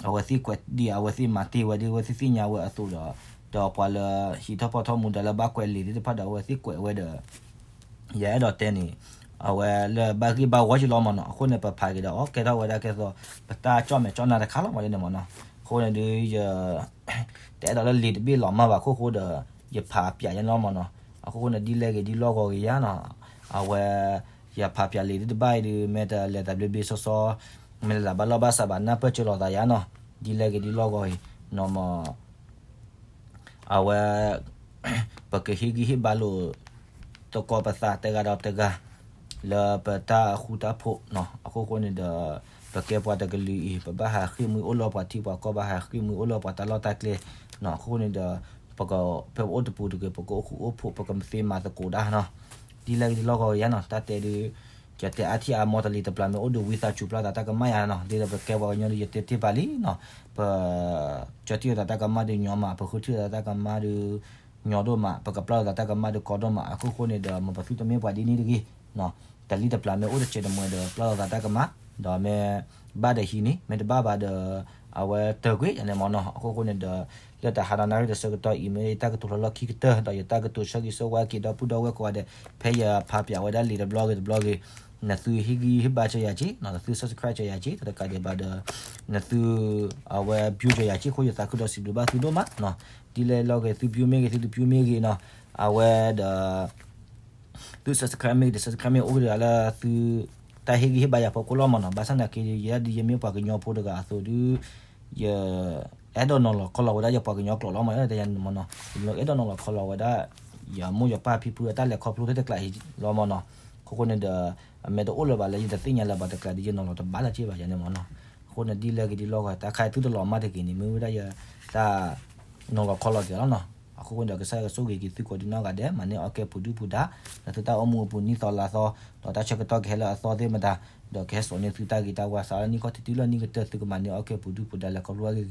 အဝဲသ့ၣ်ကွဲးဒ်အဝဲသ့ၣ်မၤတ့ၢ်ဝဲဒ်အဝဲသ့ၣ်သ့ၣ်ညါဝဲအသိးဒီး ဒီးပှၤလၢဟံးထီၣ်ဖီထီၣ်မူဒါလၢဘၣ်ကွဲးလံာ်သ့ၣ်တဖၣ်ဒီး အဝဲသ့ၣ်ကွဲးဝဲဒီး ယအဲၣ်ဒိးတဲန့ၣ် အဝဲလၢဘၣ်ဂ့ၢ်ဘၣ်ဝီက့ၤလီၤမၢ်နီၤ. အဃိန့ၣ် ပဖးက့ၤဒီး အီ ကဲထီၣ်ဝဲဒၣ်ကဲသိး ပတၢ်ကၠီၣ်မဲာ်ကၠီၣ်နါတခါလီၤမၢ်န့ၣ်မၢ်နီၤ. အဃိန့ၣ်ဒုး ယ တအဲၣ်ဒိးလၢလံာ်တဘ့ၣ်လီၤမၢ်ဘၣ်အခိၣ်ဃိဒီး ယဖးပၠးယါန့ၣ်လီၤမၢ်နီၤ. အဃိဃိန့ၣ် ဒ်လဲၣ်ဂ့ၤဒ်လဲၣ်ဂ့ၤယါနီၤ. အဝဲ ယဖးပၠးလံာ်သ့ၣ်တဖၣ်အံၤဒုး မ့ၢ်တလဲၤတၢ်ဘျ့ဘ့ၣ်စီစီ မ့ၢ်လဲၤတၢ်ဘၣ်လီၢ်ဘၣ်စးဘၣ် နၢ်ပၢၢ်စၢၤလိာ်သးယါနီၤ. ဒ်လဲၣ်ဂ့ၤဒ်လဲၣ်ဂ့ၤနီၤမၢ် အဝဲ ပကဟ့ၣ်ဂံၢ်ဟ့ၣ်ဘါလိာ် သကိးပသးတဂၤဒီးတဂၤ လၢပတၢ်ဃူတၢ်ဖိးနီၤ. အဃိဃိန့ၣ်ဒီး ပကဲပှၤတကလုာ်အံၤ ပဘၣ်ဟးဃ့ၢ်မှံဟးဖျိး ပှၤထံပှၤကီၢ်ဘၣ်ဟးဃ့ၢ်မှံဟးဖျိး ပှၤတၢ်လီၢ်တၢ်ကျဲနီၤ. အဃိဃိန့ၣ်ဒီး ပက ဖဲပအိၣ်တပူၤတဂ့ၤ ပကအိၣ်ဃူအိၣ်ဖိး ပကသ့မၤသကိးတၢ်နီၤ. ဒ်လဲၣ်ဂ့ၤဒ်လဲၣ်ဂ့ၤယါနီၤ တၢ်တဲဒုး ယတဲအါထံၣ်အါမီၢ်တလံၤတပျၢ်မ့ၢ်အိၣ်ဒီးဝံသးစူၤပျၢ်သးတၢ်ကမၣ်ယါနီၤ. ဒ်သိးပကဲပှၤကညီဒုး ယတဲတ့ၢ်ပာ်လံနီၤ. ပ ကၠီထံၣ်လိာ်သးတၢ်ကမၣ်ဒုးညီမး ပဃုထံၣ်လိာ်သးတၢ်ကမၣ်ဒုး ညီဒိၣ်မး ပကပျၢ်လိာ်သးတၢ်ကမၣ်ဒုးကီဒိၣ်မး. အဃိဃိန့ၣ်ဒီး မ်ပသုတမ့ၢ်ပှၤဒ်န့ၣ်တဂ့ၤနီၤ. တလံၤတပျၢ်မ့ၢ်အိၣ်တစဲးတမှဲၤဒီး ပျၢ်လိာ်သးတၢ်ကမၣ် ဒီးမ့ၢ်ဘၣ်ဒီးဟံးန့ၢ် မ့ၢ်တဘၣ်ဘၣ်ဒီး အဝဲတၢၢ်ကွံာ်ယၤန့ၣ်မ့ၢ်နီၤ. အဃိဃိန့ၣ်ဒီး လၢတၢ်ဟးဒီးနၣ်ရံၣ်တဆၢကတီၢ်အံၤ မ့ၢ်ယတၢ်ကတိၤလီၤလီၢ်ခံကတၢၢ် ဒီးယတၢ်ကတိၤဆၢဂ့ၤဆၢဝါက့ၤဒီပုၢ်ဒီဝဲၢ်ကိးဂၤဒဲး ဖဲယဖးပၠးဝဲဒၣ်လံာ်တဘျီဂ့ၤတဘျီဂ့ၤ, နသုဟ့ၣ်ဂံၢ်ဟ့ၣ်ဘါစၢၤယၤက့ၤ, နသု subscribe စၢၤယၤက့ၤ, တကးဒံးဘၣ်ဒီး နသု အဝဲ view စၢၤယၤက့ၤအဃိ ယသးခုဒီးစံးဘျုးဘၣ်သုဒိၣ်မးနီၤ. ဒ်လဲၣ်လီၤဂ့ၤ သု view မ့ၢ်ဂ့ၤ သု view မ့ၢ်ဂ့ၤနီၤ, အဝဲဒီး သု subscribe မ့ၢ်ဂ့ၤ တ subscribe မ့ၢ်ဂ့ၤ အိၣ်ကဒီးလၢသု တၢ်ဟ့ၣ်ဂံၢ်ဟ့ၣ်ဘါယၤဖီခိၣ်လီၤမ့ၢ်နီၤ. ဘၣ်ဆၣ်သနာ်က့ ယဲဒၣ်ဒ်ယမ့ၢ်ပှၤကညီဖိတဂၤအသိးဒီး ယ အဲၣ်ဒိးနီၤလီၤခီလီၤဝဲဒၣ်ယပှၤကညီကျိာ်လီၤမ့ၢ်နီၤ, တယၤမ့ၢ်နီၤ, ယအဲၣ်ဒိးနီၤလီၤခီလီၤဝဲဒၣ် ယမိၢ်ယပၢ်ဖံဖုအတၢ်လဲၤခီဖျိသ့ၣ်တကျးအံၤလီၤမ့ၢ်နီၤ. အဃိဃိန့ၣ်ဒီး အမဲာ်တအိၣ်လၢၤဘၣ်လၢယတသ့ၣ်ညါလၢၤဘၣ်တကျးဒီး ယနီၤလီၤတဘၣ်လၢၤက့ဘၣ်ယၤန့ၣ်မ့ၢ်နီၤ. အဃိန့ၣ်ဒ်လဲၣ်ဂ့ၤဒ်လဲၣ်ဂ့ၤ တၢ်ခါအံၤသုတလီၤမၢ်တဂ့ၤန့ၣ် မ့ၢ်ဝဲဒၣ်ယတၢ်နီၤလီၤခီလီၤတဂ့ၤလီၤနီၤ. အဃိဃိန့ၣ်ဒီး ကစၢ်ယွၤကဆိၣ်ဂ့ၤက့ၤသုကိးဒံနီၢ်ဂၤဒဲး မၤန့ၢ်အီၣ်ကဲပူၤဒုၣ်ပူၤဒါ လၢသုတၢ်အိၣ်မူအပူၤနံၣ်သီလါသီ, ဒီးတၢ်ဆၢကတီၢ်ကဟဲလၢအသီသ့ၣ်မတၤ, ဒီးကဟဲစိာ်န့ၢ်သုတၢ်ဂ့ၤတၢ်ဝါ စးလၢနံၣ်ခီၣ်ထံးတုၤလၢနံၣ်ကတၢၢ် သုကမၤန့ၢ်အီၣ်ကဲပူၤဒုၣ်ပူၤဒါ လဲၤခီဖျိအဂ့ၤဂ့ၤ.